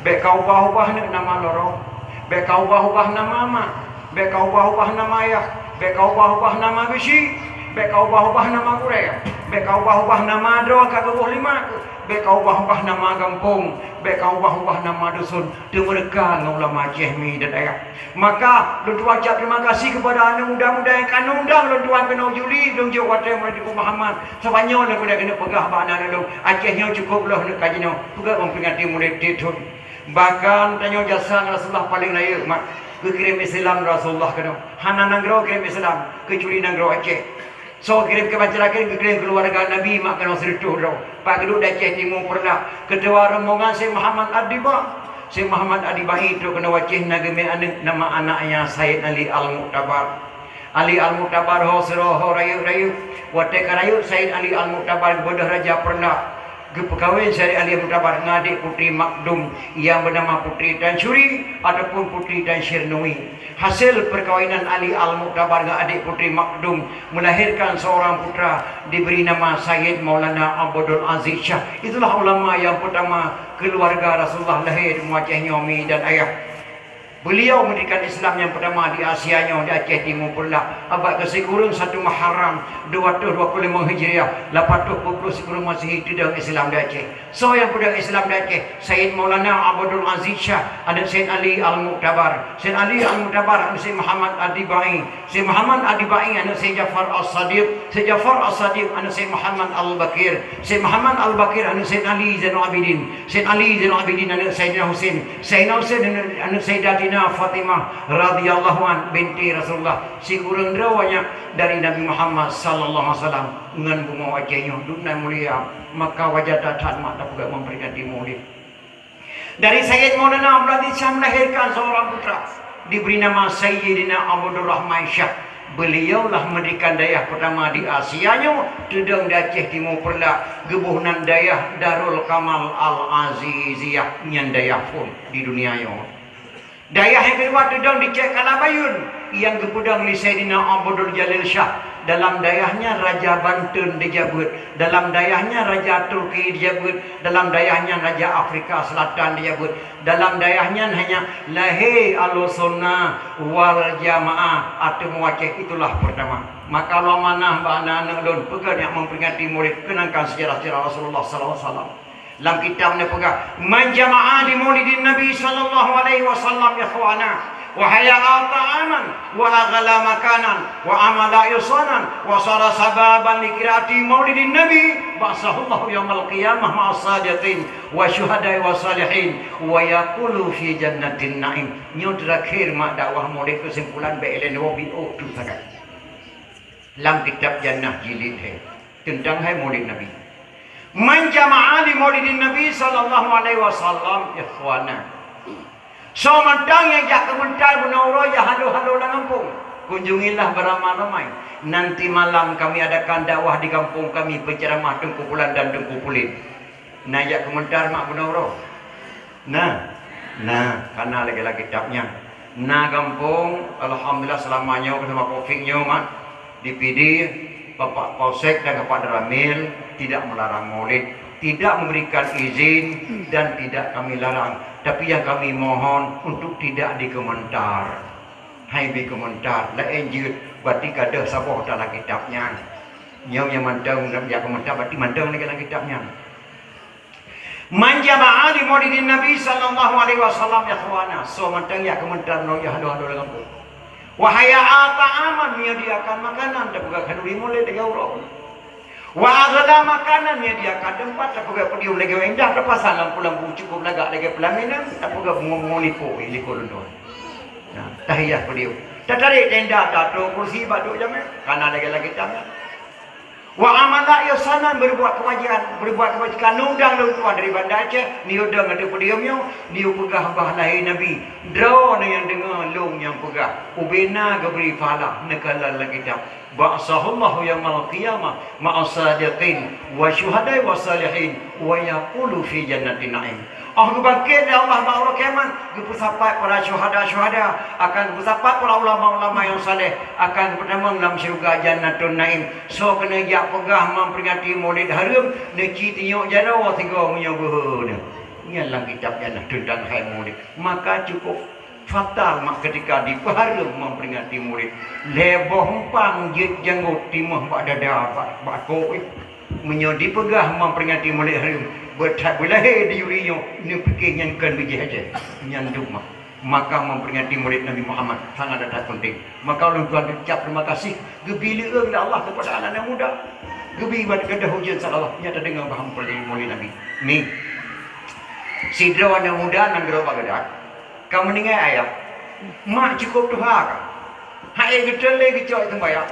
Bék ka ubah-ubah neuëk nama lorong. Bék ka ubah-ubah nama mak. Bék ka ubah-ubah nama ayah. Bék ka ubah-ubah nama geuchik. Bék ka ubah-ubah nama gurée. Bék ka ubah-ubah nama droe ka geuboh lima keuh. Bék ka ubah-ubah nama gampông. Bék ka ubah-ubah nama dusun. Teumeureuka ngon ulama Aceh mi dan ayah. Maka lôn tuan ucap terima kasih kepada aneuk muda-muda nyang ka undang lôn tuan keunoe Juli, lôn jok watée mulai Teungku Muhammad. Sabab nyoe lôn keuneuk peugah bak aneuk lôn, Aceh nyoe cukôp lheueh neuëk ka jinoe. Peugah memperingati mulai tiep thon. Bahkan tanyoe jasa ngon Rasulullah paleng rayeuk mak. Geukirém Islam Rasulullah keunoe. Hana nanggroe kirém Islam, keucuali nanggroe Aceh. Soe kirém keu bansa laén, geukirém keuluwarga Nabi mak keunoe sireutôh droe. Pak geuduek di Aceh Timu Peureulak, keutua rombongan Syekh Muhammad Ad-Diba. Syekh Muhammad Ad-Dibai trok keunoe u Aceh na geumé aneuk, nama aneuk nyan Said Ali Al-Mu'tabar. Ali Al-Mu'tabar ho sidroe ho rayeuk-rayeuk. Watée ka rayeuk Said Ali Al-Mu'tabar geubeudôh Raja Peureulak, geupeukawen Said Ali Al-Mu'tabar ngon adék Putri Makdum nyang beunama Putri Tan Syuri ataupun Putri Tan Syirnui. Hasil peukawinan Ali Al-Mu'tabar ngon adék Putri Makdum melahirkan seorang putra diberi nama Sayyid Maulana Abdul Aziz Syah. Itulah ulama nyang pertama keuluwarga Rasulullah lahé di Aceh nyoe mi dan ayah. Beliau mendirikan Islam nyang pertama di Asia nyoe, di Aceh Timu Peureulak, abad keusikureueng satu Muharram dua ratus dua puluh lima Hijriah, lapan ratus dua puluh sikureueng Masehi, teudong Islam di Aceh. Soe nyang peudong Islam di Aceh? Sayyid Maulana Abdul Aziz Syah, aneuk Sayyid Ali Al-Mu'tabar. Sayyid Ali Al-Mu'tabar, aneuk Sayyid Muhammad Ad-Dibai. Sayyid Muhammad Ad-Dibai, aneuk Sayyid Ja'far As-Sadiq. Sayyid Ja'far As-Sadiq, aneuk Sayyid Muhammad Al-Baqir. Sayyid Muhammad Al-Baqir, aneuk Sayyid Ali Zainal Abidin. Sayyid Ali Zainal Abidin, aneuk Sayyidina Husain. Sayyidina Husain, aneuk, aneuk Sayyidatina Fatimah radhiyallahu anha binti Rasulullah. Sikureueng droe nyan dari Nabi Muhammad sallallahu alaihi wasallam ngon bumoe Aceh nyoe. Dum nan mulia, maka wajar that-that mak tapeugah memperingati Maulid. Dari Sayyid Maulana Abdul Aziz Syah melahirkan seorang putra, diberi nama Sayyidina Abdul Rahman Syah. Beliaulah mendirikan dayah pertama di Asia nyoe, teudong di Aceh Timu Peureulak, geuboh nan dayah Darul Kamal Al-Aziziyah, nyan dayah phôn di dunia nyoe. Dayah nyang keudua teudong di Cek Kalabayun, nyang geupeudong lé Saidina Abdul Jalil Shah. Dalam dayah nyan Raja Banten dijak beuet, dalam dayah nyan Raja Turki dijak beuet, dalam dayah nyan Raja Afrika Selatan dijak beuet. Dalam dayah nyan hanya lahé Ahlussunnah wal Jamaah ateueh meuwacée, itulah pertama. Maka lôn manah bak aneuk-aneuk lôn, peugah nyang memperingati Maulid, keunangkan sejarah-sejarah Rasulullah sallallahu alaihi wasallam. Lam kitab neupeugah, "Man jama'a li Maulidin Nabi sallallahu alaihi wasallam ikhwana, wa hayya ta'aman, wa aghala makanan, wa amala ihsanan, wa sara sababan li qiraati Maulidin Nabi, ba'atsahullahu yaumal qiyamah ma'as sadiqin, wa syuhada'i wa salihin, wa yaqulu fi jannatin na'im." Nyoe terakhir mak dakwah Maulid, kesimpulan bèk ilèe nyoe bi oh tu sagai. Lam kitab Jannah jilid hai, teuntang hai Maulid Nabi. Man jama'a li Maulidin Nabi sallallahu alaihi wasallam ikhwana. Soe mantong nyang jak keumeuntar bunoe uroe, jak halo-halo lam gampông, kunjungilah beramai-ramai. Nanti malam kami adakan dakwah di kampung kami, penceramah Teungku Pulan dan Teungku Pulit. Na jak keumeuntar mak bunoe uroe? Na. Na, kana lagèe lam kitab nyan. Na gampông, alhamdulillah, seulama nyoe bersama Covid nyoe mak, di Pidie, Bapak Polsek dan Bapak Danramil tidak melarang Maulid, tidak memberikan izin dan tidak kami larang. Tapi yang kami mohon untuk tidak dikeumeuntar. Hai bi keumeuntar, laén jeuet, berarti ka deuh saboh dalam kitab nyan. Nyoe nyang mantong jak keumeuntar, berarti mantong lagèe lam kitab nyan. Man jama'a li Maulidin Nabi sallallahu alaihi wasallam ikhwana, soe mantong jak keumeuntar nyoe, jak halo-halo lam gampông. Wa hayya ta'aman, menyediakan makanan, tapeugah khanuri Maulid lagèe uroe. Wa aghala makanan, menyediakan teumpat, tapeugah podium lagèe indah, tapasang lampu-lampu cukup lagak lagèe peulaminan, tapeugah bungo-bungo lipo, eh, lipo london. Nah, tahiyah podium. Tatarek tenda, tatrok kursi bak duek jamèe, kana lagèe lam kitab nyan. Wa amala ihsanan, berbuat kebajikan, berbuat kebajikan. Neudong lôn tuan dari Banda Aceh, neudong ateueh podium nyoe, neupeugah bah lahé Nabi. Droeneuh nyang deungö lôn nyang peugah, ubena geubri pahala neukalon lam kitab. Ba'atsahullahu yaumal qiyamah ma'as sadiqin wa syuhada'i was salihin wa yaqulu fi jannatin na'im. 'Oh geubangkét lé Allah bak uroe kiamat, geupeusapat para syuhada-syuhada, akan geupeusapat para ulama-ulama nyang saleh, akan geupeutamong lam syeuruga Jannatun Naim. Soe keuneuk jak peugah memperingati Maulid hareuem, neuci tinyok jaroe sigoe meunyoe beuhe neuh. Nyan lam kitab Jannah teuntang hai Maulid. Maka cukup fatal mak ketika dipeuhareuem memperingati Maulid. Lhèe boh umpang jeuet janggot timoh bak dada, bak, bak kok, eh. Meunyoe dipeugah memperingati Maulid hareuem, beuthat beulahé di Yuli nyoe, neupike nyan kon bijéh aja. Nyan dum mah. Maka memperingati Maulid Nabi Muhammad sangat amat penting. Maka ulôn tuan ucap terima kasih, geubi leueng lé Allah kepada aneuk-aneuk muda. Geubi bak keudeh ujeuen salah nyata deungoe bah memperingati Maulid Nabi. Ni. Sidroe aneuk muda nyang geurok bak geudat, ka meuninggai ayah. Mak cukup tuha ka. Hai geuteulé geucok teumbayang.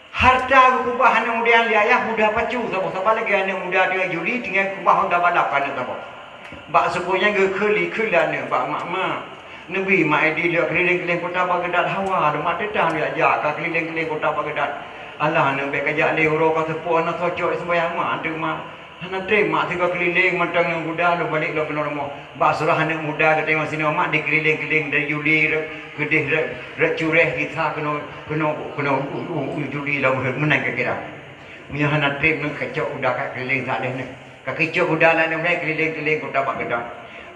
Harta geukeubah aneuk muda lé ayah mudah pacu saboh, sabab lagèe aneuk muda tinggai judi, tinggai keubah honda balap aneuk saboh. Bak saboh nyan geukheun likheun lé aneuk bak mak-mak. Neubi mak Edi lheueh keulileng-keulileng kota Baghdad hawa, leumat teutah jak ka keulileng-keulileng kota Baghdad. Alah aneuk, bèk kajak lé uroe ka seupôt hana cocok sembahyang mak, anteuk mak. Hana trép mak sigoe keulileng mantong ngon kuda lôn balek lom keunoe rumoh. Bak surah aneuk muda geutanyoe sinoe mak dikeulileng-keulileng dari judi rot, keudeh rot, rot cureh gisa keunoe, keunoe, keunoe u, u, u judi lom meunan ka kira. Meunyoe hana trép nyoe kacok kuda ka keulileng saléh nyoe. Ka kicok kuda lagèe nyoe keulileng-keulileng kota Baghdad.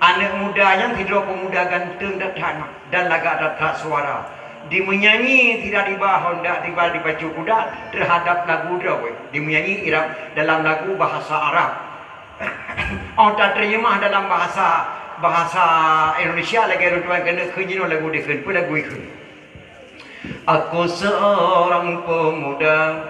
Aneuk muda nyan sidroe pemuda ganteng that-that mak dan lagak that-that suara. Dimeunyanyi tidak diba honda, diba dipacu kuda terhadap lagu droe. Dimeunyanyi irab dalam lagu bahasa Arab. Oh, taterjemah dalam bahasa, bahasa Indonesia lagèe ureueng tuan keuneuk kheun jinoe lagu dikheun, peue lagu ikheun. Aku seorang pemuda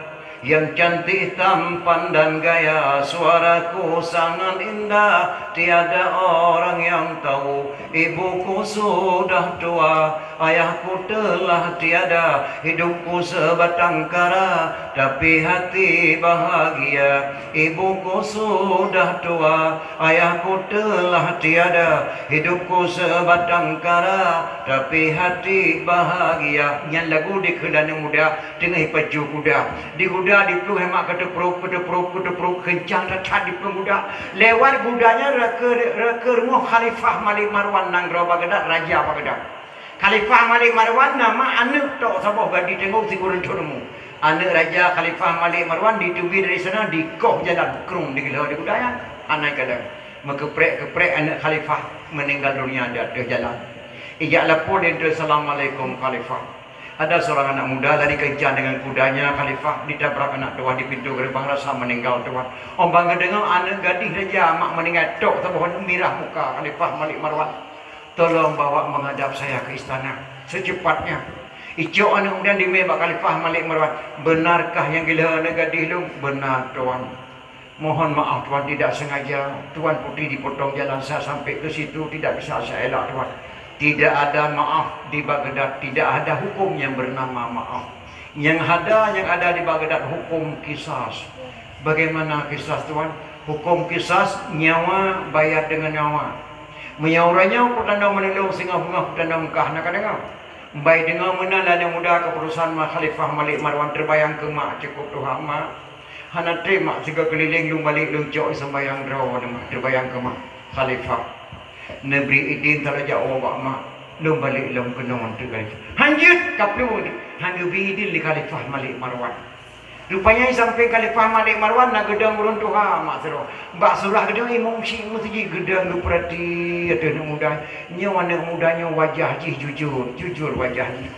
Yang cantik tampan dan gaya, suaraku sangat indah, tiada orang yang tahu. Ibuku sudah tua, ayahku telah tiada, hidupku sebatang kara, tapi hati bahagia. Ibuku sudah tua, ayahku telah tiada, hidupku sebatang kara, tapi hati bahagia. Nyan lagu dikheun aneuk muda teungoh jipacu kuda. Di kuda diplueng mak keuteuprok, keuteuprok, keuteuprok, keuncang that-that diplueng kuda. Lewat kuda nyan raka, raka rumoh Khalifah Malik Marwan nanggroe Baghdad, raja Baghdad. Khalifah Malik Marwan na mak aneuk tok saboh gadih teungoh sikureueng thon umu. Aneuk raja Khalifah Malik Marwan diteubiet dari sana, dikoh jalan, krung digeulhô di kuda nyan. Hana kalon. Meukeuprek-keuprek aneuk khalifah meuninggal dunia di ateueh jalan. Ijak lapor lé droe, "Assalamualaikum Khalifah." Ada seorang anak muda lari kencang dengan kudanya Khalifah, ditabrak aneuk tuan di pintoe geureubang, rasa meuninggal tuan. Óh ban geudeungoe aneuk gadih raja mak meuninggai, tok saboh mirah muka Khalifah Malik Marwan. "Tolong bawa menghadap saya ke istana secepatnya." Icok aneuk muda dimé bak Khalifah Malik Marwan. "Benarkah nyang geulhô aneuk gadih lôn?" "Benar, Tuan." "Mohon maaf, Tuan, tidak sengaja. Tuan Putri dipotong jalan, saya sampai ke situ, tidak bisa saya elak, Tuan." Tidak ada maaf di Baghdad, tidak ada hukum yang bernama maaf. Yang ada, yang ada di Baghdad hukum kisas. Bagaimana kisas, Tuan? Hukum kisas, nyawa bayar dengan nyawa. Meunyoe uroe nyoe peutandong meunulông, singoh beungoh peutandong kah, na ka deungoe? Bai deungoe meunan lé aneuk muda keuputusan ma-, Khalifah Malik Marwan, teubayang keu mak, cukup tuha mak. Hana trép mak, sigoe keulileng lôn balek lôn cok seumayang droe nyoe mak, teubayang keu mak. Khalifah, neubri idin talajak woe bak mak, lôn balek lom keunoe teuk Khalifah. Han jeuet, ka plueng, han geubri idin lé Khalifah Malik Marwan. Rupanya sampoe Khalifah Malik Marwan na geudong ureueng tuha mak sidroe. Bak surah geudong imum syik meuseujid, geudong geupeurati ateueh aneuk muda. Nyoe aneuk muda nyoe wajah jih jujur, jujur wajah jih.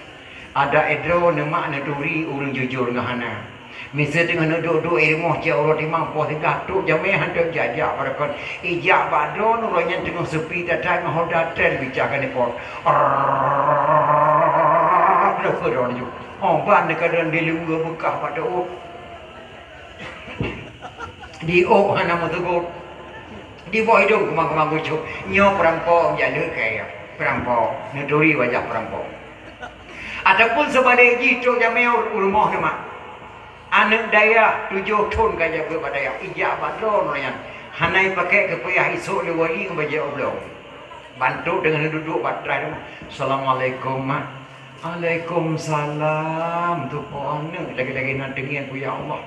Adak droeneuh mak neuturi ureueng jujur ngon hana. Miseue teungoh neuduek-duek i rumoh cit uroe timang poh siga, trok jamé hantom jak-jak bak rukon. Ijak bak droeneuh, uroe nyan teungoh seupi that-that ngon hoda tren bica keu nipot. Rrrr, leupeue droeneuh ju. Oh, ban neuka droeneuh diluweue beukah bak teuôt. Diôk hana meuseugot. Diboh idong keumang-keumang gucok. Nyoe peurampok jak lheueh keu ayah. Peurampok. Neuturi wajah peurampok. Ataupun seubalek jih, trok jamé u rumoh nyoe mak. Aneuk dayah tujoh thon ka jak beuet bak dayah. Ijak bak droeneuh nyan. Hana ipakék keupeuyah, isôk lé wali ngon bajèe oblong. Ban trok teungoh neuduek bak trai rumoh. "Assalamualaikum, Mak." "Waalaikumsalam." Teupeue aneuk lagèe-lagèe na teungieng ku, ya Allah.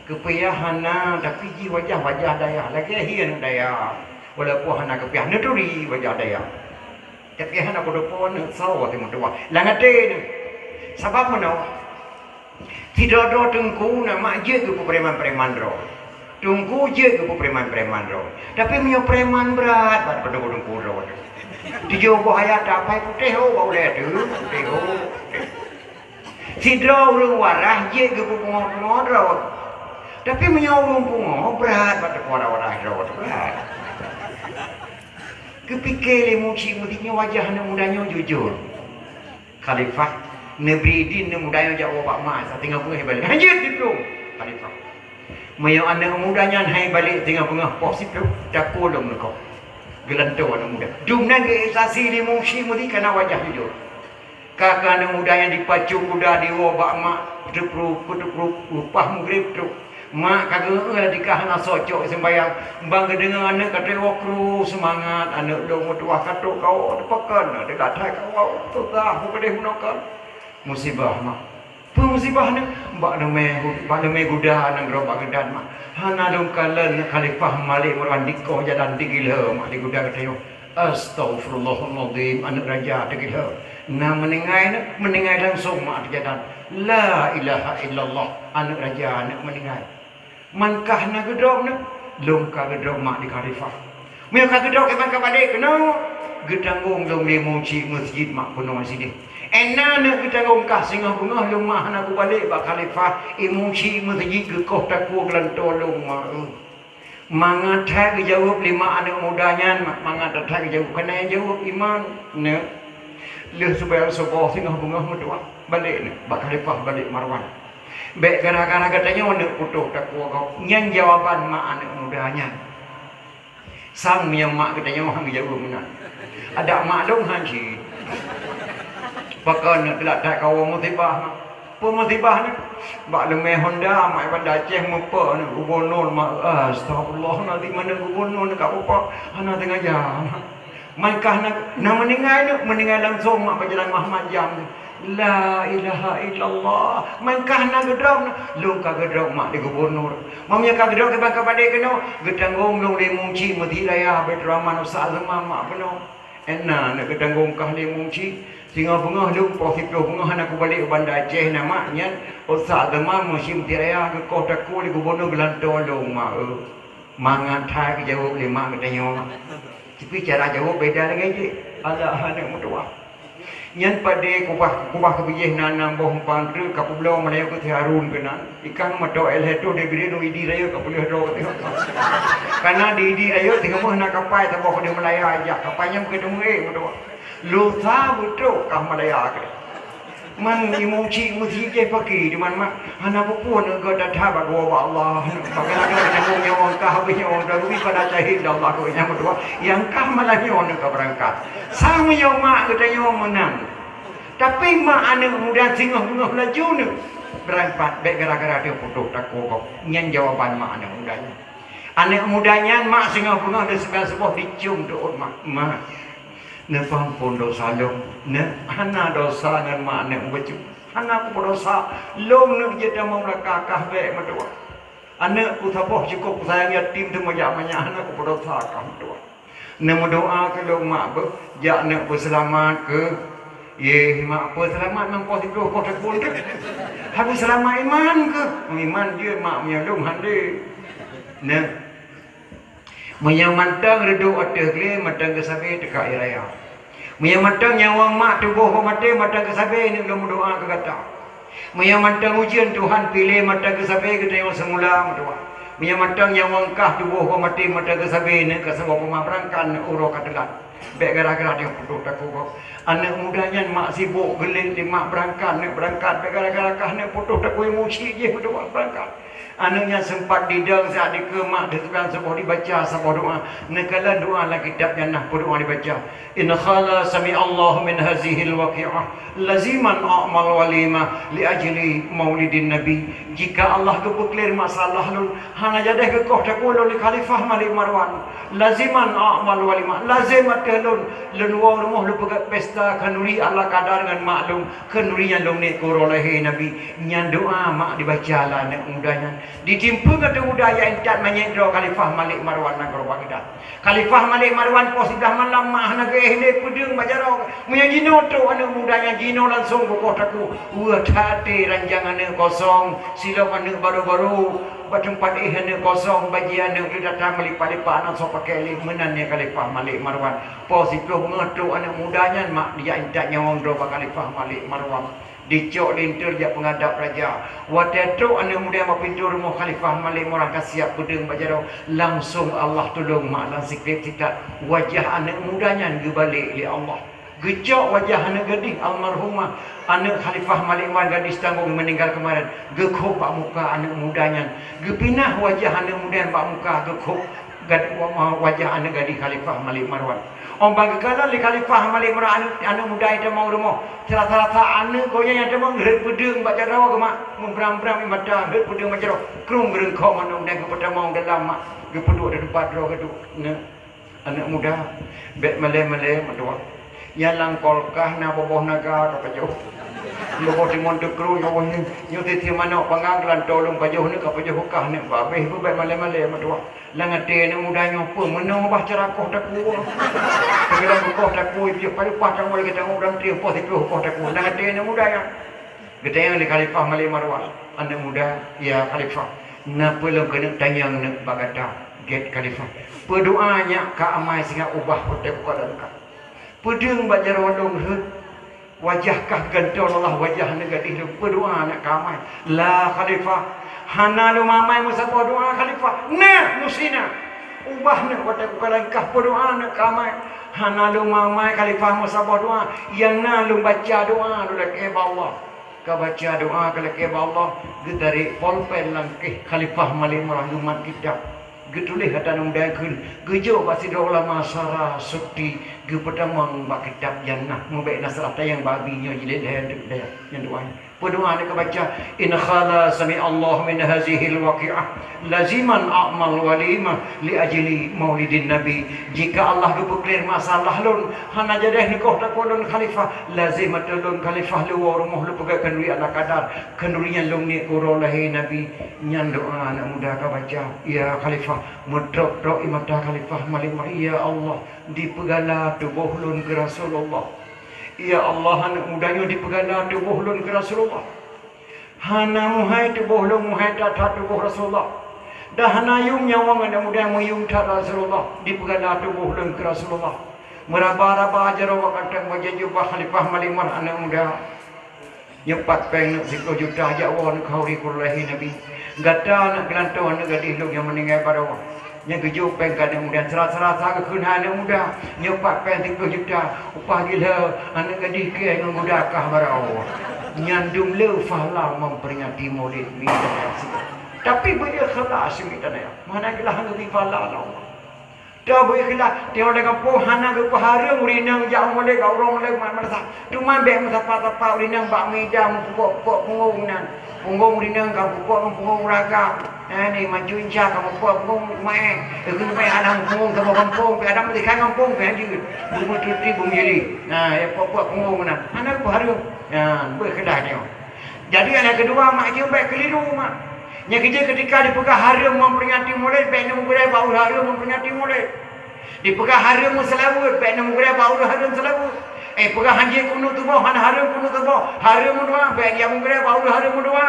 Keupeuyah hana, tapi jih wajah, wajah dayah. Lagèe hi aneuk dayah. Walaupun hana keupeuyah, neuturi wajah dayah. Tapi hana kuteupeu aneuk soe teumeutuwah. Lam até neuh. Sabab meunoe, sidroe-droe teungku na mak jeuet geupeupreman-preman droe. Teungku jeuet geupeupreman-preman droe. Tapi meunyoe preman brat, brat bak teungku-teungku droe. Tujoh boh ayat tapai putéh ho bak ulèe teuh, putéh ho. Sidroe ureueng waras jeuet geupeupungoh-pungoh droe. Tapi meunyoe ureueng pungoh, brat bak teungku waras-waras droe, brat. Geupike lé Musi Mudi nyoe wajah aneuk muda nyoe jujur. Khalifah, neubri idin aneuk muda nyoe jak woe bak ma, sateungoh beungoh ibalek. Hanjeuet diplueng, Khalifah. Meunyoe aneuk muda nyan han ibalek teungoh beungoh poh siplôh, takulông leukoh. Geulantoe aneuk muda. Dumnan geuikhlasé lé Musi Mudi kana wajah jujur. Ka keu aneuk muda nyan dipacu kuda diwoe bak ma, peuteupruk, peuteupruk, leupah meugreb trok. Mak ka geueu ladika hana soe cok seumbayang. Ban geudeungoe aneuk ka trok woe kru seumangat, "Aneuk lôn meutuwah ka trok kawöm, teupakon na teulat hai kawöm, peugah peugedeh meunoe kon." Musibah mak. Peue musibah nyoe? Bak leumé, bak leumé guda nanggroe Baghdad mak. Hana lôn kalon Khalifah Malik Marwan dikoh jalan digileue mak di guda geutanyoe. Astaghfirullahalazim, aneuk raja teugileue. Na meuninggai nyoe, meuninggai langsong mak teujadan. La ilaha illallah, aneuk raja aneuk meuninggai. Man kah na geudrob nyoe, lôn ka geudrob mak di Khalifah. Meunyoe ka geudrob, iban ka balek keunoe, geutanggong lôn lé Musi Mudi mak keunoe sideh. Ena nyoe geutanggong kah singoh beungoh lôn mak hana kubalek bak Khalifah, i Musi Mudi geukoh takue geulantoe lôn mak. Mangat that geujaweueb lé mak aneuk muda nyan, mangat that geujaweueb, kana nyang jaweueb iman nyoe. Lheueh seubayang suboh singoh beungoh meutuwah, balek nyoe bak Khalifah Malik Marwan. Bék gara-gara geutanyoe neuk putôh takue gob. Nyan jawaban mak aneuk muda nyan. Sang meunyoe mak geutanyoe han geujaweueb meunan. Adak mak lôn han cit. Pakon neuk teulat that kawoe musibah. Peue musibah nyoe? Bak leumé Honda, mak Banda Aceh meupeue aneuk gubunur, mak. Astagfirullahalazim, aneuk gubunur neuk ka peupeue, hana sengaja. Man kah na, na meuninggai nyoe, meuninggai langsong mak bak jalan Muhammad Jam. La ilaha illallah. Man kah na geudrop nyoe, lôn ka geudrop mak di gubunur. Meunyoe ka geudrop kiban ka padé keunoe, geutanggong lôn lé Mung Chik Meuseujid Raya Baiturrahman Ustaz Azman mak keunoe. Ena na geutanggong kah lé Mung Chik. Singoh beungoh lôn poh siplôh beungoh hana kubalek u Banda Aceh na mak nyan. Ustaz Azman Mung Chik Meuseujid Raya geukoh takue lé gubunur geulantoe lôn mak eu. Mangat that geujaweueb lé mak geutanyoe. Tapi cara jaweueb beda lagèe jih. Alah aneuk meutuwah. Nyan padé kubah, kubah keu bijéh na nam boh umpang treuk ka peubloe meulayeue keu si Harun keunan. Ikan meuto el heto di bidé nu idi rayeuk ka peuleueh droe teuh. Kana di idi rayeuk teungoh na kapai saboh keudéh meulaya ijak. Kapai nyan bukon teumeuék meutuwah. Lusa beutôi kah meulaya keu Man Mung Chik Meuseujid jih paki di man mak, hana peue-peue neuk gata that bak geuwoe bak Allah. Bagaimana gata nyawong kah habéh nyawong daruri pada syahid Allah keu nyang meutuwah. Nyang kah malah nyoe neuk ka beurangkat. Sang meunyoe mak geutanyoe meunan. Tapi mak aneuk muda singoh beungoh laju neuk beurangkat bék gara-gara dia putôh takue gob. Nyan jawaban mak aneuk muda nyan. Aneuk muda nyan mak singoh beungoh lé siban suboh dicium teuôt mak. Mak. Neupeuampon dosa lôn, neuk hana dosa ngon mak neuk bacut. Hana kupeudosa, lôn neuk jeuet tamong lakah kah bék meutuwah. Aneuk ku saboh cukôp kusayang yatim teuma jak manyak hana kupeudosa kah meutuwah. Neumeudoa keu lôn mak beuh, jak neuk peuseulamat keu. Yeh, mak peuseulamat nang poh siplôh poh takue. Habéh seulamat iman keuh. Iman jeuet mak meunyoe lôn han lé. Neuk. Meunyoe mantong reudôk ateueh glé, mantong geusabe teuka ie raya. Meunyoe mantong nyawöng mak tuboh gob maté, mantong geusabe neuk lôn meudoa keu gata. Meunyoe mantong ujeuen Tuhan piléh, mantong geusabe geutanyoe seumula meudoa. Meunyoe mantong nyawöng kah tuboh gob maté, mantong geusabe neuk ka saboh peumabrangkan neuk uroe ka teulat. Bék gara-gara nyang putôh takue gob. Aneuk muda nyan mak sibok geulet lé mak beurangkat, neuk beurangkat, bék gara-gara kah neuk putôh takue mucik jih meudoa beurangkat. Aneuk nyan seumpat didong siat dikeue mak deuh tukang saboh dibaca saboh doa. Neukalon doa lam kitab nyan na peue doa dibaca. In qala sami'allahu min hazihil waqi'ah laziman a'mal walimah li ajli maulidin nabi. Jika Allah geupeuklir masalah lôn, hana jadeh geukoh takue lôn lé Khalifah Malik Marwan. Laziman a'mal walimah. Lazem ateueh lôn, lôn woe rumoh lôn peugöt pesta khanuri ala kadar ngon mak lôn. Khanuri nyan lôn niet keu uroe lahé Nabi. Nyan doa mak dibaca lé aneuk muda nyan. Ditimpeue keu aneuk muda nyang intat manyét droe Khalifah Malik Marwan nanggroe Baghdad. Khalifah Malik Marwan poh siblaih malam mak hana geuéh lé peudeueng bak jaroe. Meunyoe jinoe trok aneuk muda nyan jinoe langsong geukoh takue. Weueh that até ranjang aneuk kosong, silop aneuk barô-barô, bak teumpat éh aneuk kosong, bajée aneuk lé datang meulipat-lipat hana soe paké lé. Meunan nyan Khalifah Malik Marwan. Poh siplôh beungoh trok aneuk muda nyan mak dijak intat nyawöng droe bak Khalifah Malik Marwan. Dicok linteue jak peungadab raja. Watée trok aneuk muda bak pintoe rumoh Khalifah Malik Marwan ka siap peudeueng bak jaroe, langsong Allah tulông mak lam sikrék sitat wajah aneuk muda nyan geubalek lé Allah. Geucok wajah aneuk gadih almarhumah, aneuk Khalifah Malik Marwan gadis tanggong meuninggai keumarin, geukhôb bak muka aneuk muda nyan. Geupinah wajah aneuk muda nyan bak muka geukhôb. Gata wajah aneuk gadih Khalifah Malik Marwan. Óh ban geukalon lé Khalifah Malik Marwan aneuk, aneuk muda nyang tamong rumoh. Rasa-rasa aneuk gobnyan nyang tamong rhot peudeueng bak jaroe geuh mak, meubram-bram ie mata, rhot peudeueng bak jaroe. Krong geureungkok manok dan geupeutamong dalam mak, geupeuduek di teumpat droe geuduek. Nyoe, aneuk muda, bék malée-malée meutuwah. Nyan lam kulkas na boboh naga ka pajoh. Boboh timun teukrô nyoe, nyoe titi manok panggang geulantoe lôn pajoh nyoe ka pajoh beukah nyoe babeh beu bék malée-malée meutuwah. Lam até aneuk muda nyoe peue meunoe bah cara koh takue. Teugeulong koh takue piôh palu pah tanggôi lagée tanggôi lam tieh poh siplôh koh takue. Lam até aneuk muda nyan. Geutanyong lé Khalifah Malik Marwan, "Aneuk muda, ya Khalifah, na peue lôn keuneuk tanyong neuk bak gata?" Gét Khalifah, "Peudoa nyak ka amai singoh ubah watée kukalon kah. Peudeueng bak jaroe lôn rhot, wajah kah gantoe lom wajah aneuk gadih lôn. Peudoa nyak ka amai." "La Khalifah, hana lôn amai meusaboh doa Khalifah." "Na, meusti na. Ubah neuk watée kukalon kah peudoa nyak ka amai." "Hana lôn amai Khalifah meusaboh doa. Nyang na lôn baca doa lôn lakée bak Allah." Ka baca doa ka lakée bak Allah, geutarek polpen langkeh Khalifah Malik Marah geumat kitab. Geutuléh ata nundai kheun, geujok bak sidroe ulama Sara Sukti, geupeutamong bak kitab Jannah, meubék na salah tayang bak Abi nyoe jilid lhée nyan doa. Peudoa nyoe ka baca, "In khala sami Allah min hazihil waqi'ah, laziman a'mal walimah li ajli maulidin Nabi." Jika Allah geupeukleuen masalah lôn, hana jadeh neukoh takue lôn khalifah, lazim ateueh lôn khalifah lôn woe rumoh lôn peugah khanduri ala kadar, khanduri nyan lôn niet keu uroe lahé Nabi. Nyan doa aneuk muda ka baca. Ya khalifah, meutrok-trok ie mata khalifah Malik Marah, "Ya Allah, dipeugala tuboh lôn keu Rasulullah." Ya Allah, aneuk muda nyoe dipeugala tuboh lôn keu Rasulullah. Hana meuhai tuboh lôn, meuhai that-that tuboh Rasulullah. Dan hana yuem nyawöng aneuk muda meuyuem that Rasulullah, dipeugala tuboh lôn keu Rasulullah. Meuraba-raba jaroe bak gantong bajée jubah Khalifah Malik Marah aneuk muda. Nyoe pat péng neuk siplôh juta jak woe neuk khanduri keu uroe lahé Nabi. Gata aneuk geulantoe aneuk gadéh lôn nyang meuninggai baroe. Nyang geujok péng keu aneuk muda, sira-sira sa geukheun hai aneuk muda. Nyoe pat péng siplôh juta, upah jih lheueh aneuk gadéh keu ngon muda kah baroe. Nyan dum le pahala memperingati Maulid miet dan nyan sigoe. Tapi beu ikhlas miet dan nyan. Mana geulah geubri pahala lom. Teuh beu ikhlas, teuh lé gampông hana geupeuhareuem ureueng inong jak Maulid bak uroe Maulid mat madrasah. Teuma bék meusapa-sapa ureueng inong bak meuida meupukok-pukok punggong nan. Punggong ureueng inong ka pukok ngon punggong uraga. Eh, ni maju insya ka pukok punggong maén. Ikeu maén anak punggong saboh gampông, pi adam meulikan gampông pi hanjeuet. Beumeuteuti beumeujali. Nah, ya pukok-pukok punggong nan. Hana geupeuhareuem. Nah, beu ikhlas nyoe. Jadi aneuk keudua mak jeuem bék keuliru mak. Nyang keujeuet keutika dipeugah hareuem memperingati Maulid, bék neumeugeurée bak ureueng hareuem memperingati Maulid. Dipeugah hareuem meuseulaweuet, bék neumeugeurée bak ureueng hareuem seulaweuet. Eh, peugah hanjeuet kunut tuboh, hana hareuem kunut tuboh, hareuem meudoa, bék neujak meugeurée bak ureueng hareuem meudoa.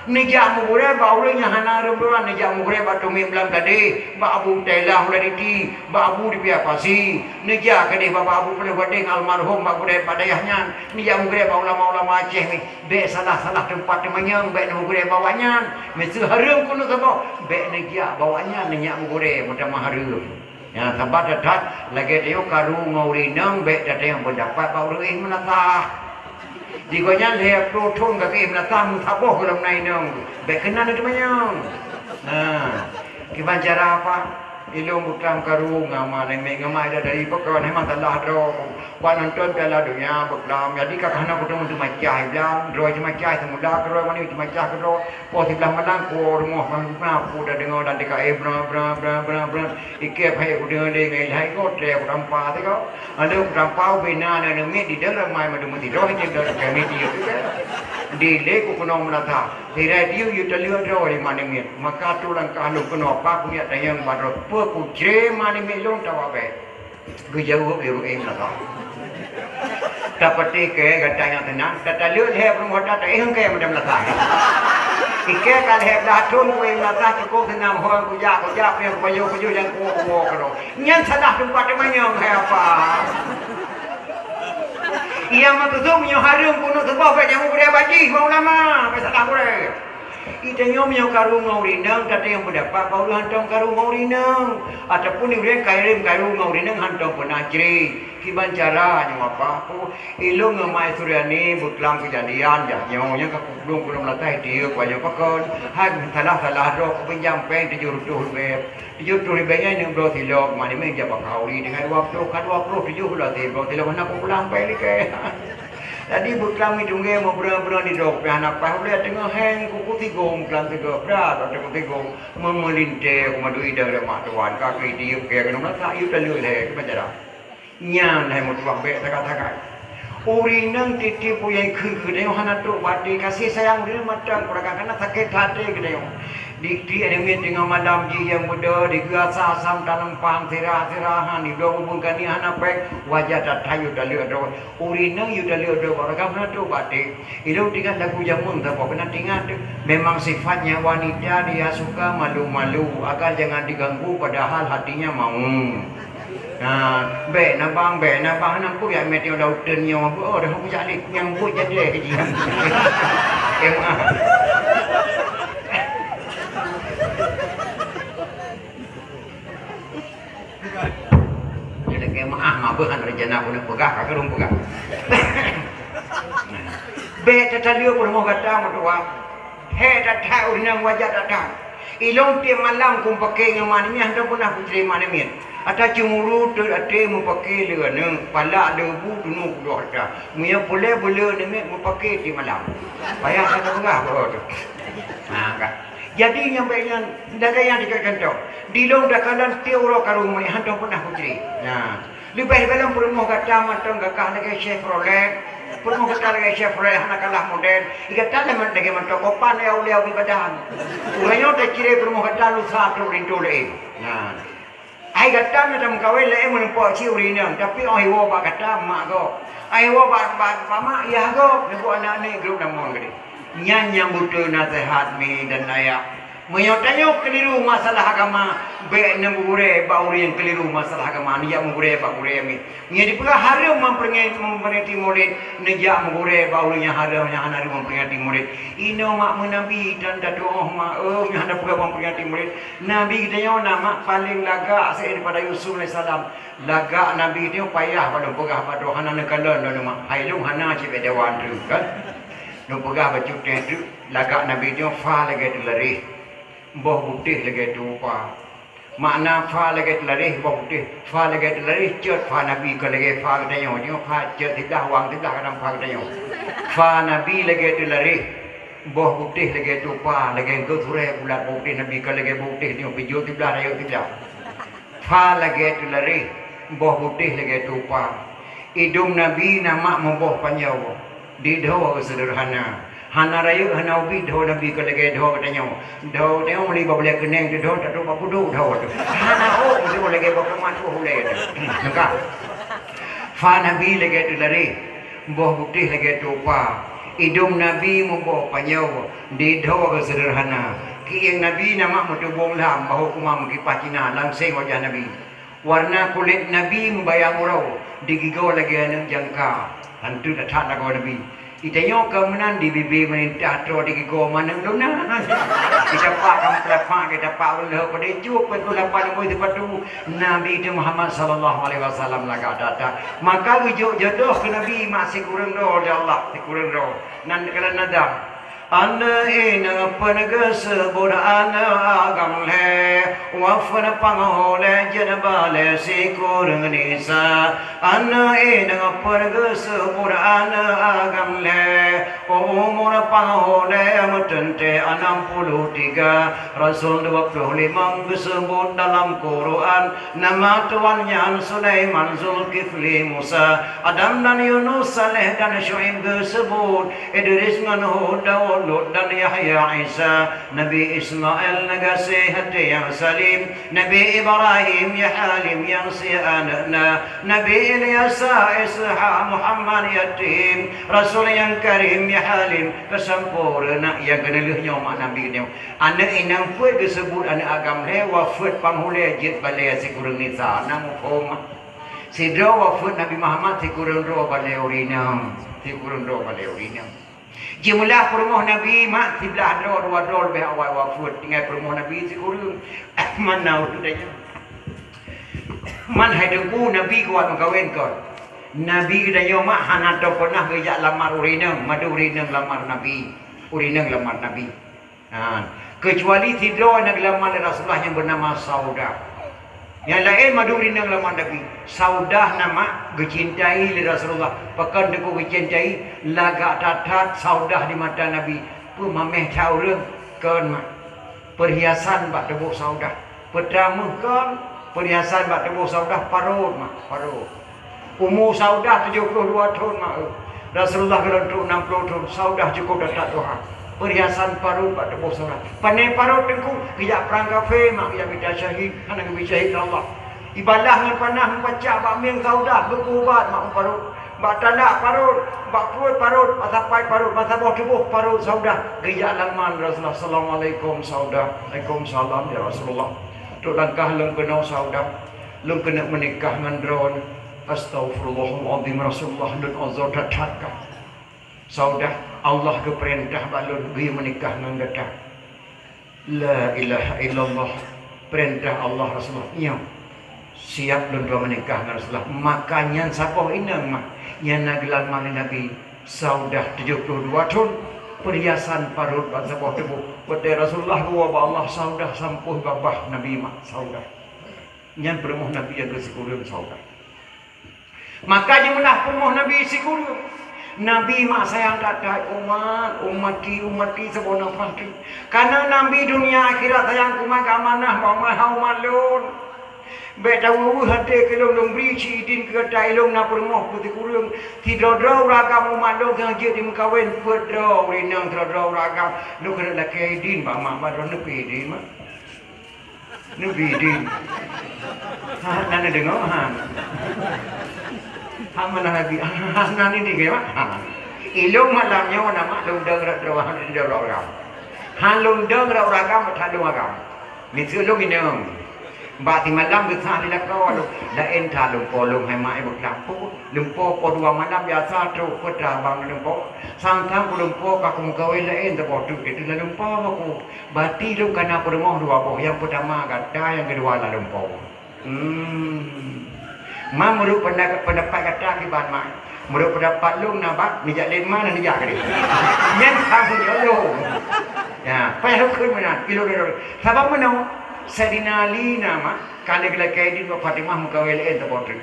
Neujak meugeurée bak ureueng nyang hana hareuem doa, neujak meugeurée bak Tumiet Blang Gadéh, bak Abu Tailah Uladiti, bak Abu di Pia Pasi. Neujak keudeh bak Abu Peuleueh Gadéh almarhum bak gurée bak dayah nyan. Neujak meugeurée bak ulama-ulama Aceh nyan. Bék salah-salah teumpat teumanyong, bék neumeugeurée bak awaknyan. Meuseu hareuem kunut saboh, bék neujak bak awaknyan neujak meugeurée meutamah hareuem. Nyan sabab that-that lagée tanyoe karu ngon ureueng inong bék tatanyong peundapat bak ureueng éh meulasah. Di gobnyan lhée ploh thon ka éh meulasah meusaboh gohlom na inong, bék keunan neuteumanyong. Nah, kiban cara apa? Ilôn buklam karu ngon ma Neumit ngon ma Ida dari pakon, memang salah droe. Bak nonton Piala Donya beuklam, jadi ka hana kuteumé teumacah i blang, droe teumacah seumula keudroe, mani teumacah keudroe, poh siblaih malam kuwoe rumoh, ku da deungoe dan teuka éh bra, bra, bra, bra, bra. Ikeb hai kudeungoe lé ngai hai goe tré kutampa teuka. Aneuk kutampa ubé na aneuk miet di dalam mai madu meusidroe je dalam kami dia tu kan. Di lé ku keunoe meunata. Di radio yue taleuek droe di ma Neumit. Maka tu langkah lôn keunoe apa ku nyak tanyong bak droe. Peue ku cré ma Neumit lôn tawa bèe. Geujaweueb lé ureueng meunata. Tapeuti kèe gata nyang teunang, tataleuek lhèe peurumoh that, taéh kèe meudan meunata. Ikèe ka lhèe blah thon kuéh meunata cukôp seunang hôi kujak, kujak, pih kupajoh, kupajoh nyang kuwoe, kuwoe keudroe. Nyan salah teumpat teumanyong hai apa. Nyang meukeusut meunyoe hareuem keuneuk teuboh bèk nyang gurèe bak jih, bak ulama, bèk salah gurèe. Geutanyoe meunyoe karu ngon ureueng inong, tatanyong peundapat bak ureueng hantom karu ngon ureueng inong, ataupun ureueng kairém karu ngon ureueng inong hantom peunah cré. Kiban cara nyoe apa? Ilôn ngon Mak Suryani beuklam keujadian jak nyoe, nyang ka kupeudueng keunoe meulatai tiyeuk pajoh pakon. Hai salah-salah droe kupinjam péng tujoh reutôh ribèe. Tujoh reutôh ribèe nyan neuk bloe silop, ma Neumit jak bak khauri deungon dua ploh, ka dua ploh tujoh bulan silop, bloe silop hana kupeulang péng likèe. Jadi beuklam ngitung gèe meubreueng-breueng di droe, pih hana paih ulèe teungoh hèng kuku tigong, beuklam tigong, brat teungoh tigong, meumeulintèe ku madu idang lé mak tuan, ka keu tiyeuk gèe keunoe meulatai, yue taleuek lhèe keu pacara. Nyan hai meutuah bèk sagai-sagai. Ureueng inong tiep-tiep peue nyang kheun keu geutanyoe hana trok bak até, kasih sayang ureueng inong mantong kurang kana sakét até geutanyoe. Di tiep Neumit teungoh malam jih nyang beudôh, digeue asa asam taleumpang sira-sira han, dibloe bubông kani hana péng, wajah that-that yue taleuek droe. Ureueng inong yue taleuek droe bak ragam hana trok bak até. Ilôn teuingat lagu jameun saboh, pernah teuingat tu. Memang sifatnya wanita dia suka malu-malu, agar jangan diganggu padahal hatinya mau. Nah, bèk na bang, bèk na bang, hana peue jak mè teuh lam uteuen nyoe. Oh, dah kujak lé nyang buet jadi lé keu jihnyan. Eh, maaf. Jadi keu maaf, maaf, beuhan rencana pun peugah, ka keu lôn peugah. Bèk tataleue peurumoh gata meutuah. Hék that-that ureueng nyang wajah that-that. Ilôn tiep malam kumpake ngon mak namiet, hana peunah kucre mak namiet. Ata ceumuru teut até mupake lé aneuk, palak lé bu tunu kudoh ata. Meunyoe peureulèe beuleu namiet mupake tiep malam. Payah that tapeugah bak droe teuh. Ha, ka. Jadi nyang bèk nyan, lagèe nyan dikeue contoh. Di lôn takalon tiep uroe karông meunan, hana peunah kucre. Nah. Leubeh gohlom peurumoh gata mantong gagah lagèe Chevrolet. Peurumoh gata lagèe Chevrolet hana kalah model. Di gata lagèe mantong kopan ya ulèe ubit badan. Uroe nyoe tacre peurumoh gata lusa trok linto laén. Nah. Hai gata na tameukawen laén meureumpok cit ureueng inong, tapi 'oh iwoe bak gata mak gob. 'Oh iwoe bak, bak, bak mak yah gob, neubuet aneuk-aneuk grob lamon geude. Nyan nyang beutôi naseuhat mi dan ayah. Meunyoe tanyoe keuliru masalah agama, bèk neumugurèe bak ureueng nyang keuliru masalah agama, neujak mugurèe bak gurèe mi. Nyan dipeugah hareuem memperingati, memperingati Maulid, neujak mugurèe bak ureueng nyang hareuem, nyang hana hareuem memperingati Maulid. Inoe mak meunabi dan tatu'oh mak, eh, nyang hana peugah memperingati Maulid. Nabi geutanyoe na mak paleng lagak seuéh daripada Yusuf alaihissalam. Lagak Nabi geutanyoe payah bak lôn peugah bak droe, hana neukalon lôn mak. Hai lôn hana cit bèk dewan treuk kan. Lôn peugah bacut teuh treuk, lagak Nabi geutanyoe fa lagèe teulareh. Boh putéh lagèe tupa. Makna fa lagèe teulareh, boh putéh. Fa lagèe teulareh, cot fa Nabi kon lagèe fa geutanyoe. Nyoe fa cot siblah, wang siblah kadang fa geutanyoe. Fa Nabi lagèe teulareh, boh putéh lagèe tupa, lagèe geusurèe bulat boh putéh Nabi kon lagèe boh putéh nyoe, pijôh siblah, rayeuk siblah. Fa lagèe teulareh, boh putéh lagèe tupa. Idông Nabi na mak meuboh panjoe, didhoe seudeurhana. Hana rayeuk, hana ubit dhoe Nabi kon lagèe dhoe geutanyoe. Dhoe geutanyoe meuli bak bulèe keuneng teudhoe, tatrok bak pudôk dhoe teuh. Hana ôk dhoe lagèe bak kumat ulèe teuh. Nangka. Fa Nabi lagèe teulareh, boh putéh lagèe tupa. Idông Nabi meuboh panjoe, didhoe seudeurhana. Keuieng Nabi na mak meutubông lam, bahô kuma meukipah Cina, langseng wajah Nabi. Warna kulét Nabi meubayang uroe, digigoe lagèe aneuk jangka. Hantu that-that lagoe Nabi. Geutanyoe ka meunan di bibé meurintah troh digigoe manok lunak. Geucapak lam peulapak, geucapak ulèe padé jôk, peuet ploh lapan ribèe sipatu. Nabi teuh Muhammad sallallahu alaihi wasallam lagak that-that. Maka geujok jodoh keu Nabi mak sikureueng droe lé Allah, sikureueng droe. Nan keulan nadam. Aneuk inong peuet geuseubut aneuk agam lhèe, wafeuet panghulèe jeuet balèe sikureueng nisa. Aneuk inong peuet geuseubut aneuk agam lhèe, umu panghulèe meuteuntèe anam puluh tiga. Rasul dua ploh limong geuseubut dalam Quran, nama tuan nyan Sulaiman, Zulkifli, Musa, Adam dan Yunus, Saleh dan Syu'aib geuseubut. Idris ngon Hud, Daud, Lut dan Yahya, Isa, Nabi Ismail, neugaséh até nyang salem, Nabi Ibrahim, ya Halim, nyang sie aneuk na, Nabi Ilyasa, Ishaq, Muhammad, yatim, Rasul nyang karim, ya Halim, keusampoereuna nyang keuneulheueh nyoe mak Nabi nyoe. Aneuk inong peuet geuseubut aneuk agam lhèe, wafeuet panghulèe jeuet balèe sikureueng nisa, na muphom. Sidroe wafeuet Nabi Muhammad sikureueng droe balèe ureueng inong, sikureueng droe balèe ureueng inong. Jeumeulah peurumoh Nabi mak siblah droe dua droe leubeh awai wafeuet, tinggai peurumoh Nabi sikureueng. Man na ureueng tanyoe. Man hai Teungku, Nabi kuat meukawen kon. Nabi geutanyoe mak hana teupeunah geujak lamar ureueng inong, mandum ureueng inong lamar Nabi. Ureueng inong lamar Nabi. Nah, keucuali sidroe na geulamar lé Rasulullah nyang beunama Saudah. Nyang laén mandum ureueng inong lamar Nabi. Saudah na mak geucintai lé Rasulullah. Pakon teungku geucintai, lagak that-that Saudah di mata Nabi. Peumameh that ureueng kon mak. Peurhiasan bak tuboh Saudah. Peutameuh kon, peurhiasan bak tuboh Saudah parot mak, parot. Umu Saudah tujoh ploh dua thon mak, eh. Rasulullah gohlom trok nam ploh thon, Saudah cukôp that-that tuha. Peurhiasan parot bak tuboh Saudah. Pané parot teungku, geujak prang kafé mak, geujak mita syahid, hana geubri syahid lé Allah. Ibalah ngon panah meupacak bak mieng Saudah, geupeuubat mak parot. Bak talak parot, bak pruet parot, bak sapat parot, bak saboh tuboh parot Saudah. Geujak lamar Rasulullah, "Assalamualaikum Saudah." "Waalaikumsalam ya Rasulullah." Trok langkah lôn keunoe Saudah. Lôn keuneuk meunikah ngon droeneuh. Astaghfirullahalazim Rasulullah, lôn uzur that-that kah. Saudah, Allah geupeurintah bak lôn geuyue meunikah ngon gata. La ilaha illallah, peurintah Allah Rasulullah. Nyoe, siap lôn dua meunikah ngon Rasulullah. Maka nyan saboh inong mah, nyan na geulamar lé Nabi. Saudah tujoh ploh dua thon, peuriasan parot ban saboh tuboh. Watée Rasulullah geuwoe bak Allah, Saudah sampôh babah Nabi mak Saudah. Nyan peurumoh Nabi nyang keu sikureueng Saudah. Maka jimeulah peurumoh Nabi sikureueng. Nabi mak sayang that-that, "Umat, umati, umati, saboh nafah teuh." Kana Nabi dunia akhirat sayang keu umat, amanah bak umat, hai umat lôn. Bék taweueh-weueh até keu lôn, lôn bri cit idin keu gata, ilôn na peurumoh keu sikureueng. Sidroe-droe ureueng agam umat lôn nyang jeuet jimeukawen, peuet droe ureueng inong sidroe-droe ureueng agam. Lôn keuneuk lakée idin bak mak, bak droeneuh neubri idin, mak. Neubri idin. Ha, na neudeungoe, ha. Ha, meunan lagi. Ha, na neudeungoe, mak. Ha. Ilôn malam nyoe na mak lôn dong rot droe, ha, lôn dong rot agam. Ha, lôn dong rot ureueng agam, that lôn agam. Miseue lôn inong. Bak simalam geusah lé lakoe lôn. Laén that lôn po lôn hai mak, eh, beuklam. Lôn po, po dua malam biasa trok, peue teuma lôn po. Sang-sang lôn po ka kumeukawen laén saboh teuk, itu lôn po aku. Bati lôn kana peurumoh dua boh. Nyang peutama gata, nyang keudua lôn po. Hmm. Ma meunurot peunda-, peundapat gata kiban mak. Meunurot peundapat lôn na bak, neujak lé ma na neujak keudeh. Nyan ka meunyoe lôn. Ya, payah lôn kheun meunan, ilôn lôn. Sabab meunoe, Saidina Ali na mak, ka lheueh geulakée idin bak Fatimah meukawen laén saboh teuk.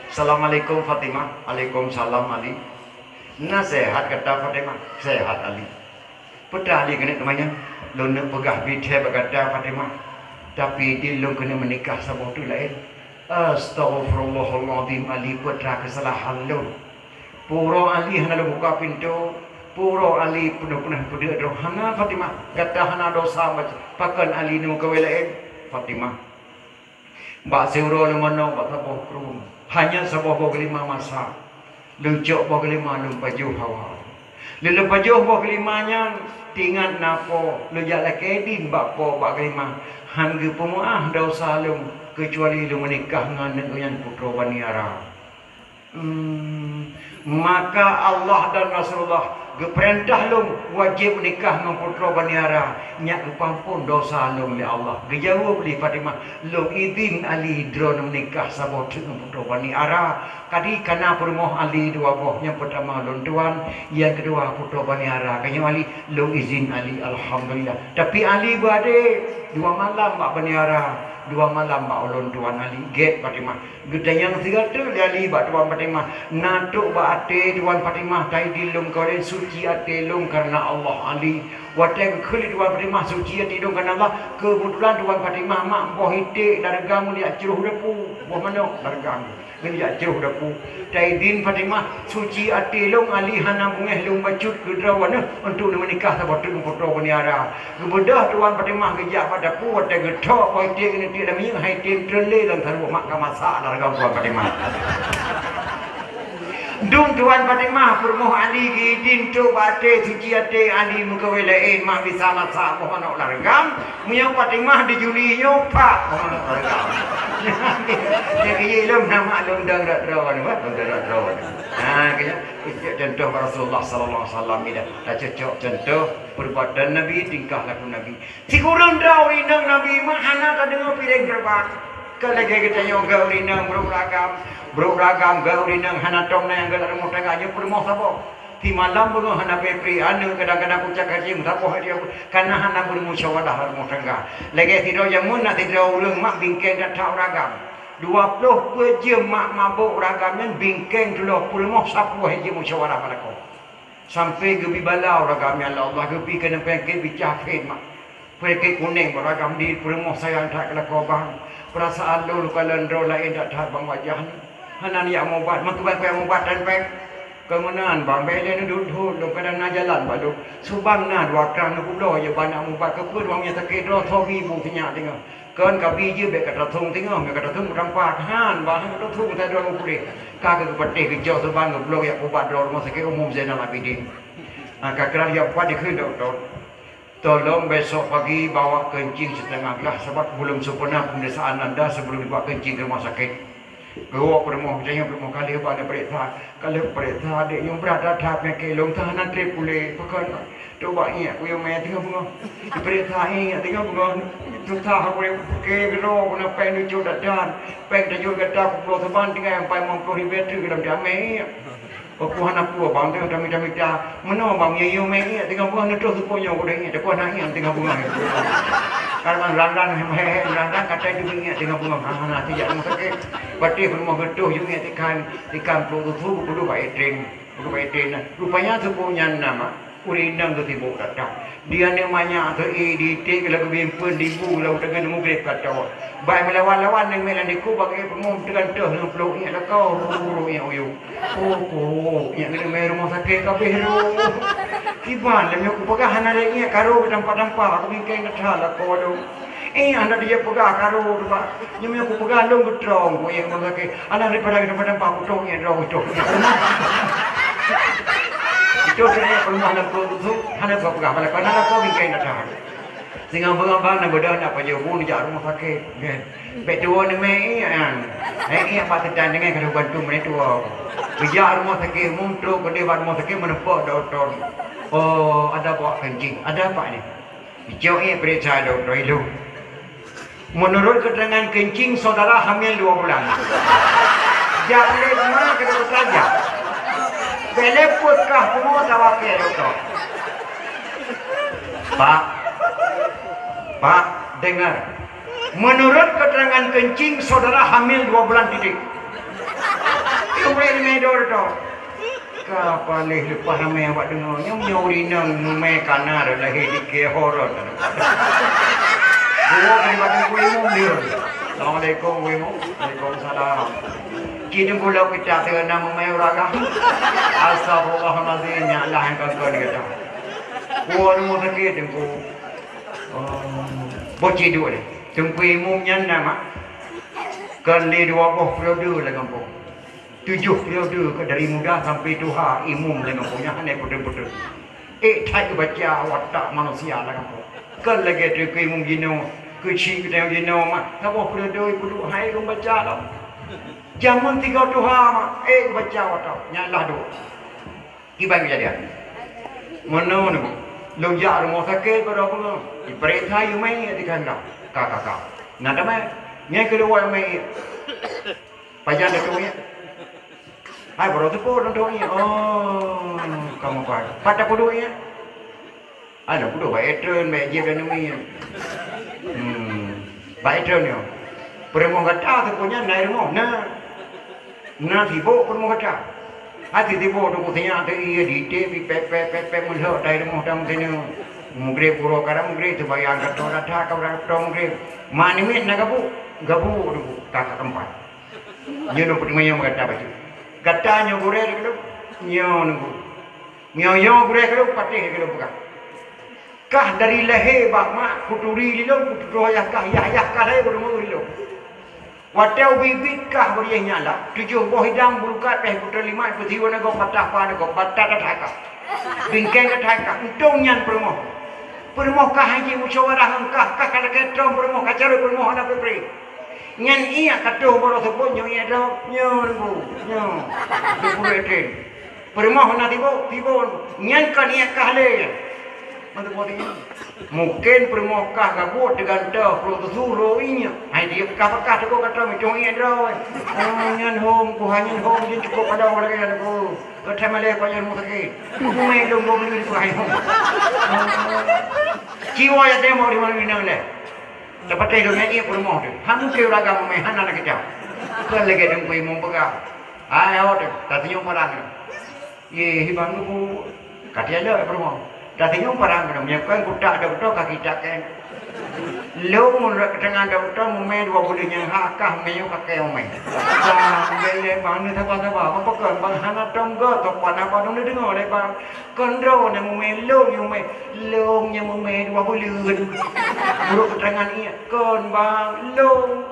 "Assalamualaikum Fatimah." "Alaikumsalam Ali." "Na sehat gata Fatimah?" "Sehat Ali." "Peue teuma Ali keuneuk teumanyong?" "Lôn neuk peugah bithée bak gata Fatimah, tapi idin lôn keuneuk meunikah saboh teuk laén." "Astaghfirullahalazim Ali, peue teuma keusalahan lôn?" "Peue uroe Ali hana lôn buka pintoe? Peue uroe Ali peunoh-peunoh peudeuek droe?" "Hana Fatimah, gata hana desya, pakon Ali neumeukawen laén?" "Fatimah, bak siuroe lôn manoe bak saboh krueng, hanya saboh boh geulima masak. Lôn cok boh geulima lôn pajoh hawa. Lôn, lôn pajoh boh geulima nyan, teuingat na po, lôn jak lakée idin bak po bak geulima, han geupeumeuáh desya lôn, keucuali lôn meunikah ngon aneuëk nyan putroe Bani Ara." Hmm, maka Allah dan Rasulullah geupeurintah lôn wajéb nikah ngon putroe Bani Ara, nyak geupeuampon desya lôn lé Allah. Geujaweueb lé Fatimah, "Lôn idin Ali droeneuh meunikah saboh teuk ngon putroe Bani Ara." Kadi kana peurumoh Ali dua boh, nyang peutama lôn tuan, nyang keudua putroe Bani Ara. Ka nyoe Ali, lôn idin Ali, alhamdulillah. Tapi Ali beuadé dua malam bak Bani Ara, dua malam bak ulôn tuan Ali. Gét Fatimah. Geutanyong sigoe teuk lé Ali bak Tuan Fatimah, "Na trok bak até Tuan Fatimah, taidin lôn keu lôn suci até lôn kareuna Allah Ali?" Watée geukheun lé Tuan Fatimah, "Suci até lôn kareuna Allah," keubeutulan Tuan Fatimah mak boh iték lam reugam geujak crôh dapu, boh manok lam reugam geujak crôh dapu. "Taidin Fatimah, suci até lôn, Ali hana beungéh lôn bacut keu droeneuh untuk neumeunikah saboh teuk ngon putroe Bani Ara." Geubeudôh Tuan Fatimah geujak bak dapu, watée geuthok boh iték geuneuk tiek lam minyeuk, han item treun lé lam saruek mak ka masak lam reugam Tuan Fatimah. Dum Tuan Fatimah peurumoh Ali geuidin trok bak até, suci até, Ali meukawen laén, mak bisa masak boh manok lam reugam. Meunyoe Fatimah dijuli nyoe, pak boh manok lam reugam. Jadi ilôn nama lôn dong rot droe, bah, lôn dong rot droe. Ha, keunoe, contoh Rasulullah sallallahu alaihi wasallam ni dah. Tacocok contoh perbuatan Nabi, tingkah laku Nabi. Sikureueng droe ureueng inong Nabi mak hana tadeungoe piléng terbang. Kon lagée geutanyoe gét ureueng inong brok ragam, brok ragam gét ureueng inong hana tom na nyang galak rumoh tangga nyoe peurumoh saboh. Simalam beungoh hana preh-preh aneuëk, kadang-kadang kucak kacéng saboh dia, kana hana beumusyawarah rumoh tangga. Lagée sidroe jameun na sidroe ureueng mak bingkeng that-that ureueng agam. Dua ploh peuet jeuem mak mabök ureueng agam nyan bingkeng tuloh peurumoh sapeue jeuem musyawarah balakoe. Sampoe geubi bala ureueng agam nyan lé Allah, geubi keuneuk peunyakét bicah phét mak. Peunyakét kuneng ureueng agam di peurumoh sayang that keu lakoe bang. Peurasaan lôn luka lôn droe laén that-that bang wajah nyoe. Hana neujak mubat, meukeubah kujak mubat tan péng. Keu meunan bang, bék lé neuduek-duek lôn kadang na jalan bak lôn. Subang na dua krang neubloe, ya bak na mubat keupeue ureueng nyang sakét droe soe bi bu sinyak teungoh. Kon kabi jeuet bék ka tathong teungoh, bék ka tathong meutampa keuhan, bah ka tathong meusadong meupuléh. Ka geupatéh geucok Subang geubloe jak pubat droe rumoh sakét umum Zainal Abidin. Ha, ka keuran jak pubat dikheun dokto, "Tolong besok pagi bawa keuncing setengah glah sabab belum sempurna pemeriksaan anda sebelum dibawa keuncing ke rumah sakit." Geuwoe peurumoh, tanyoe peurumoh ka lheueh bak neupeuriksa. Ka lheueh peuriksa, adék nyoe brat that-that peunyakét lôn, tan hana trép puléh. Pakon? Teuba iék kuyue mé teungoh beungoh. Dipeuriksa iék teungoh beungoh. Susah puléh, pike keudroe guna péng neucok that-that. Péng tajok gata peuet ploh saban tinggai ampai limong ploh ribèe teuk lam jamé iék. Peue hana peue, bang, teuh tamita-mita. Meunoe, bang, meunyoe yue mé iék teungoh beungoh, neutroh seupôt nyoe, kudeh iék, teuka na iék teungoh beungoh. Karena randan, he, he, randan, katai tu iék teungoh beungoh. Ha, hana sijak rumoh sakét. Patéh rumoh geutoh, yue iék tikan, tikan ploh susu, geupeudeuh bak iék tren. Geupeudeuh bak iék tren. Rupanya seupôt nyan na, mak. Ureueng inong geusibok that-that. Di aneuk manyak teu-ék, di iték, lagu bimpeuen, di bu, lagu teungeut, mugreb ka tô. Bai meulawan-lawan, neumé lam diku, bak iék peungom, teugantoh lam plôk iék lakoe, ruru iék uyuek. Ruru iék, neumé rumoh sakét kabéh rôh. Kiban, lé nyoe kupeugah hana lé iék karu tampa-tampa, aku bingkai that-that lakoe dong. Eh, hana dijak peugah karu tu, Pak. Nyoe meunyoe kupeugah lôn geutrông, ku iék rumoh sakét. Alah, daripada geutampa-tampa, kutrông iék droe, kutrông iék. Itu sebenarnya perumahan lam kau tu, hana kau peugah, malah kau hana kau bingkai that-that. Singoh beungabang na beudôh na pajoh bu neujak rumoh sakét, kan. Bèk tuwo neumé iék, kan. Eh, iék bak seudan deungon ka lheueh bantu meunan tuwo. Geujak rumoh sakét, umum trok keudeh bak rumoh sakét, meuneupok dokto. Oh, ada bak kencing. Ada apa ni? Icok iék peuriksa dokto ilôn. Menurut keterangan kencing, saudara hamil dua bulan. Jak lé ma keu dokto saja. Bèk lé peuet kah pungo tawakèe dokto. Pak, Pak, dengar. Menurut keterangan kencing, saudara hamil dua bulan titik. Itu boleh di meja dokto. Ka paléh leupah ramé awak deungoe, nyoe meunyoe ureueng inong mumè kana lahé di keuhai horot. Buet dari bak Teungku Imum dia. Assalamualaikum, Teungku Imum. Waalaikumsalam. Ci Teungku lôn kita teuh na mumè ureueng agam. Astagfirullahalazim, nyak lah nyang kon-kon gata. Buet rumoh sakét, Teungku. Oh, boh ci duek lé. Teungku Imum nyan na, mak. Kon lé dua boh periode lam gampông. Tujoh periode ka, dari muda sampai tuha, imum lam gampông nyan hana putus-putus. Ék that geubaca watak manusia lam gampông. Kon lagèe Teungku Imum jinoe, keuchik geutanyoe jinoe mah, saboh periode peuduek hai lôn baca lom. Jameun tiga tuha mah, ék geubaca watak, nyan lah duek. Kiban keujadian. Meunoe nyoe, lôn jak rumoh sakét, baroe peugah, ipareksa yue mè iék di kandang. Ka, ka, ka. Na tamè, nyan keuluwa mè iék. Pajan datang iék? Hai, baroe teupeu datang iék. Oh, kamoe pat. Pat tapeuduek iék? Hana peuduek, bak étreun, bak jieb dan numi. Hmm. Bak étreun nyoe. Peurumoh gata teupeu nyan na rumoh? Na. Na sibok peurumoh gata. Hati sibok teupeu sinyak teu ié di té pi pèk pèk pèk pèk meulhok tai rumoh tam sinoe. Mugreb uroe ka mugreb, seumayang ka tô rata ka tô mugreb. Mak namiet na gabuk, gabuk teupeu ka ka keumpat. Nyoe lôn peuteumanyong gata bacut. Gata nyoe gurèe keudroe? Nyoe nunggu. Nyoe, nyoe gurèe keudroe, patéh keudroe peugah. Kah dari lahé bak mak kuturi lé lôn, kututoe yah kah, yah, yah kah lahé kudeungoe lé lôn. Watèe ubit-ubit kah barieh nyala, tujoh boh idang bulukat pèh putôh lima peusiwoe nanggroe patah pa nanggroe, bata that-that kah. Bingkeng that-that kah, untông nyan peurumoh. Peurumoh kah han jimusyawarah ngon kah, kah ka lakèe trom peurumoh, ka carôt peurumoh hana peue-peue. Nyan iék ka toh baroe seupôt nyoe iék droe, nyoe nunggu, nyoe. Nunggu étén. Peurumoh na tiboh, tiboh. Nyan kon iék kah lé. Mantong boh nyan. Mungken peurumoh kah gabuk teugantoh ploh tusu ro iék. Hai di kah pakah teuk ka trom itong iék droe. Oh, nyan hom, ku hana nyan hom, jeuet cukôp padong lagèe nyan ku. Ka that malèe kok nyan rumoh sakét. Ku mè dong boh beli ku hai hom. Ciwa ya tembok di mana-mana lé. Teupatéh donya ié peurumoh teuh. Hana mungken ureueng agam meu'en hana lagèe nyan. Kon lagèe Teungku Imum peugah. Hai, awak teuh, tasenyum barang teuh. Yé, hibang nunggu. Ka tiada peurumoh. Tasenyum barang teuh. Meunyoe kon kutak dokto ka kita kan. Lôn rot keuteungan dokto mumè dua buleuen nyang ha kah mumè nyoe ka kèe mumè. Bang, bang, bang, bang, ni sabar-sabar. Apa kon bang hana tong go, sopan apa dong deungoe lé bang. Kon droeneuh mumè, lôn nyang mumè. Lôn nyang mumè dua buleuen. Brôk keuterangan ié. Kon bang, lôn.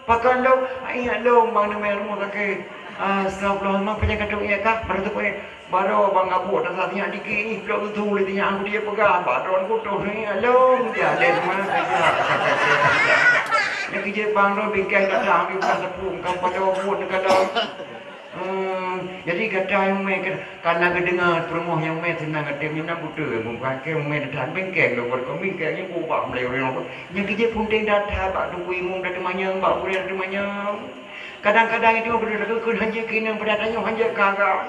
Pakon lôn, ié lôn bang neumè rumoh sakét. Astagfirullah, ma peue nyang ka trok ié kah? Baru teupeu. Baroe bang gabuk, tasa sinyak dikit, plôk tusu lé sinyak, aku dia peugah, bak droeneuh kutoh ié lôn. Jaleh ma saja. Nyan keuh jeuet bang droe bingkai datang, bingkai teupeue, ka pada buet neukalon. Hmm, jadi gata nyang mumè ka, ka na geudeungoe peurumoh nyang mumè seunang até, meunan beutôi, meupaké mumè that-that bingkeng lôn, bak bingkeng nyan kubah meulayeue ureueng. Nyan keuh jeuet peunteng that-that bak Teungku Imum tateumanyong, bak gurèe tateumanyong. Kadang-kadang itu beudôh takheun hanjeuet keu inong, pada tanyoe hanjeuet keu agam.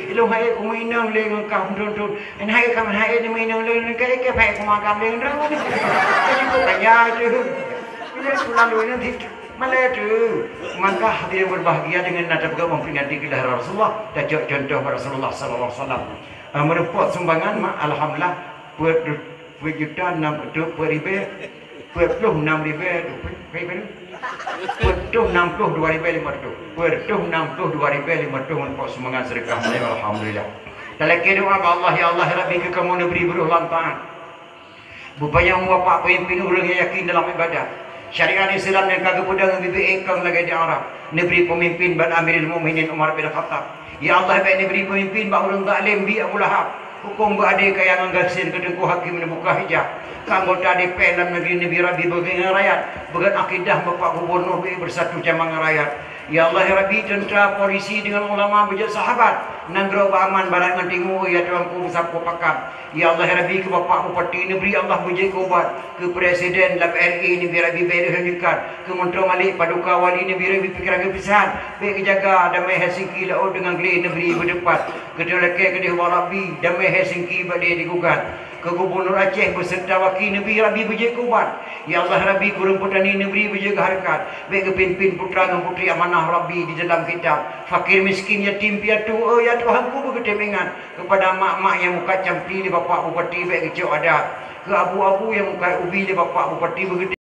Ilôn hai ku meuinong lé ngon kah meuthon-thon. Hai ka hai meuinong lé ngon kah, ikeu hai ku makam lé ngon droe. Jadi kok kaya tu. Bila pulang dulu nanti malah tu. Maka hadirin berbahagia, dengan nada peugah memperingati kelahiran Rasulullah, tacok contoh Rasulullah sallallahu alaihi wasallam. Ah, meureumpok sumbangan mak, alhamdulillah, peuet, peuet juta enam, peuet ribèe, peuet ploh enam ribèe, peuet, peuet, peuet ploh enam ploh dua ribèe lima ratus. Peuet ploh enam ploh dua ribèe lima ratus meureumpok sumbangan sedekah, alhamdulillah. Talakèe doa bak Allah, ya Allah, ya Rabbi, keu kamoe neubri beurôh lam taat. Beupanyang umur bapak peumimpin ureueng nyang yakin dalam ibadah. Syariat Islam nyang ka geupeudong ngon bibit ék kon lagèe di Arab. Neubri peumimpin bak Amirul Mukminin Umar bin Khattab. Ya Allah, bèk neubri peumimpin bak ureueng zalim, bak Abu Lahab. Hukôm beuadé kaya ngon gasien keu Teungku Hakim neubuka hijab. Keu anggota D P R lam negeri, neubri Rabbi beugèt ngon rakyat. Beugèt akidah Bapak Gubernur, bèk beusatu sama ngon rakyat. Ya Allah, ya Rabbi, teuntra, polisi deungon ulama beujeuet sahabat. Nanggroe beuaman barat ngon timu, ya Tuhanku, beusapeue pakat. Ya Allah, ya Rabbi, keu Bapak Bupati neubri Allah beujeuet keu ubat. Keu Presiden lam R I neubri Rabbi bèk lheueh nyoe, keu Menteri Malik, Paduka Wali neubri Rabbi pikeran geupisan. Bèk geujaga damai Helsinki, laôt deungon glé neubri beuteupat. Keu talakèe keudéh bak Rabbi, damai Helsinki bèk lé digugat. Keu Gubernur Aceh beuseureuta waki neubri Rabbi beujeuet keu ubat. Ya Allah Rabbi, keu ureueng peutani neubri beujeuet keu hareukat. Bèk geupimpin putra ngon putri amanah Rabbi di dalam kitab. Fakir miskin, yatim piatu, oh ya Tuhanku, beugeutem ingat. Keupada mak-mak nyang mukat campi lé Bapak Bupati bèk geucok adat. Keu abu-abu nyang mukat ubi lé Bapak Bupati beugeutem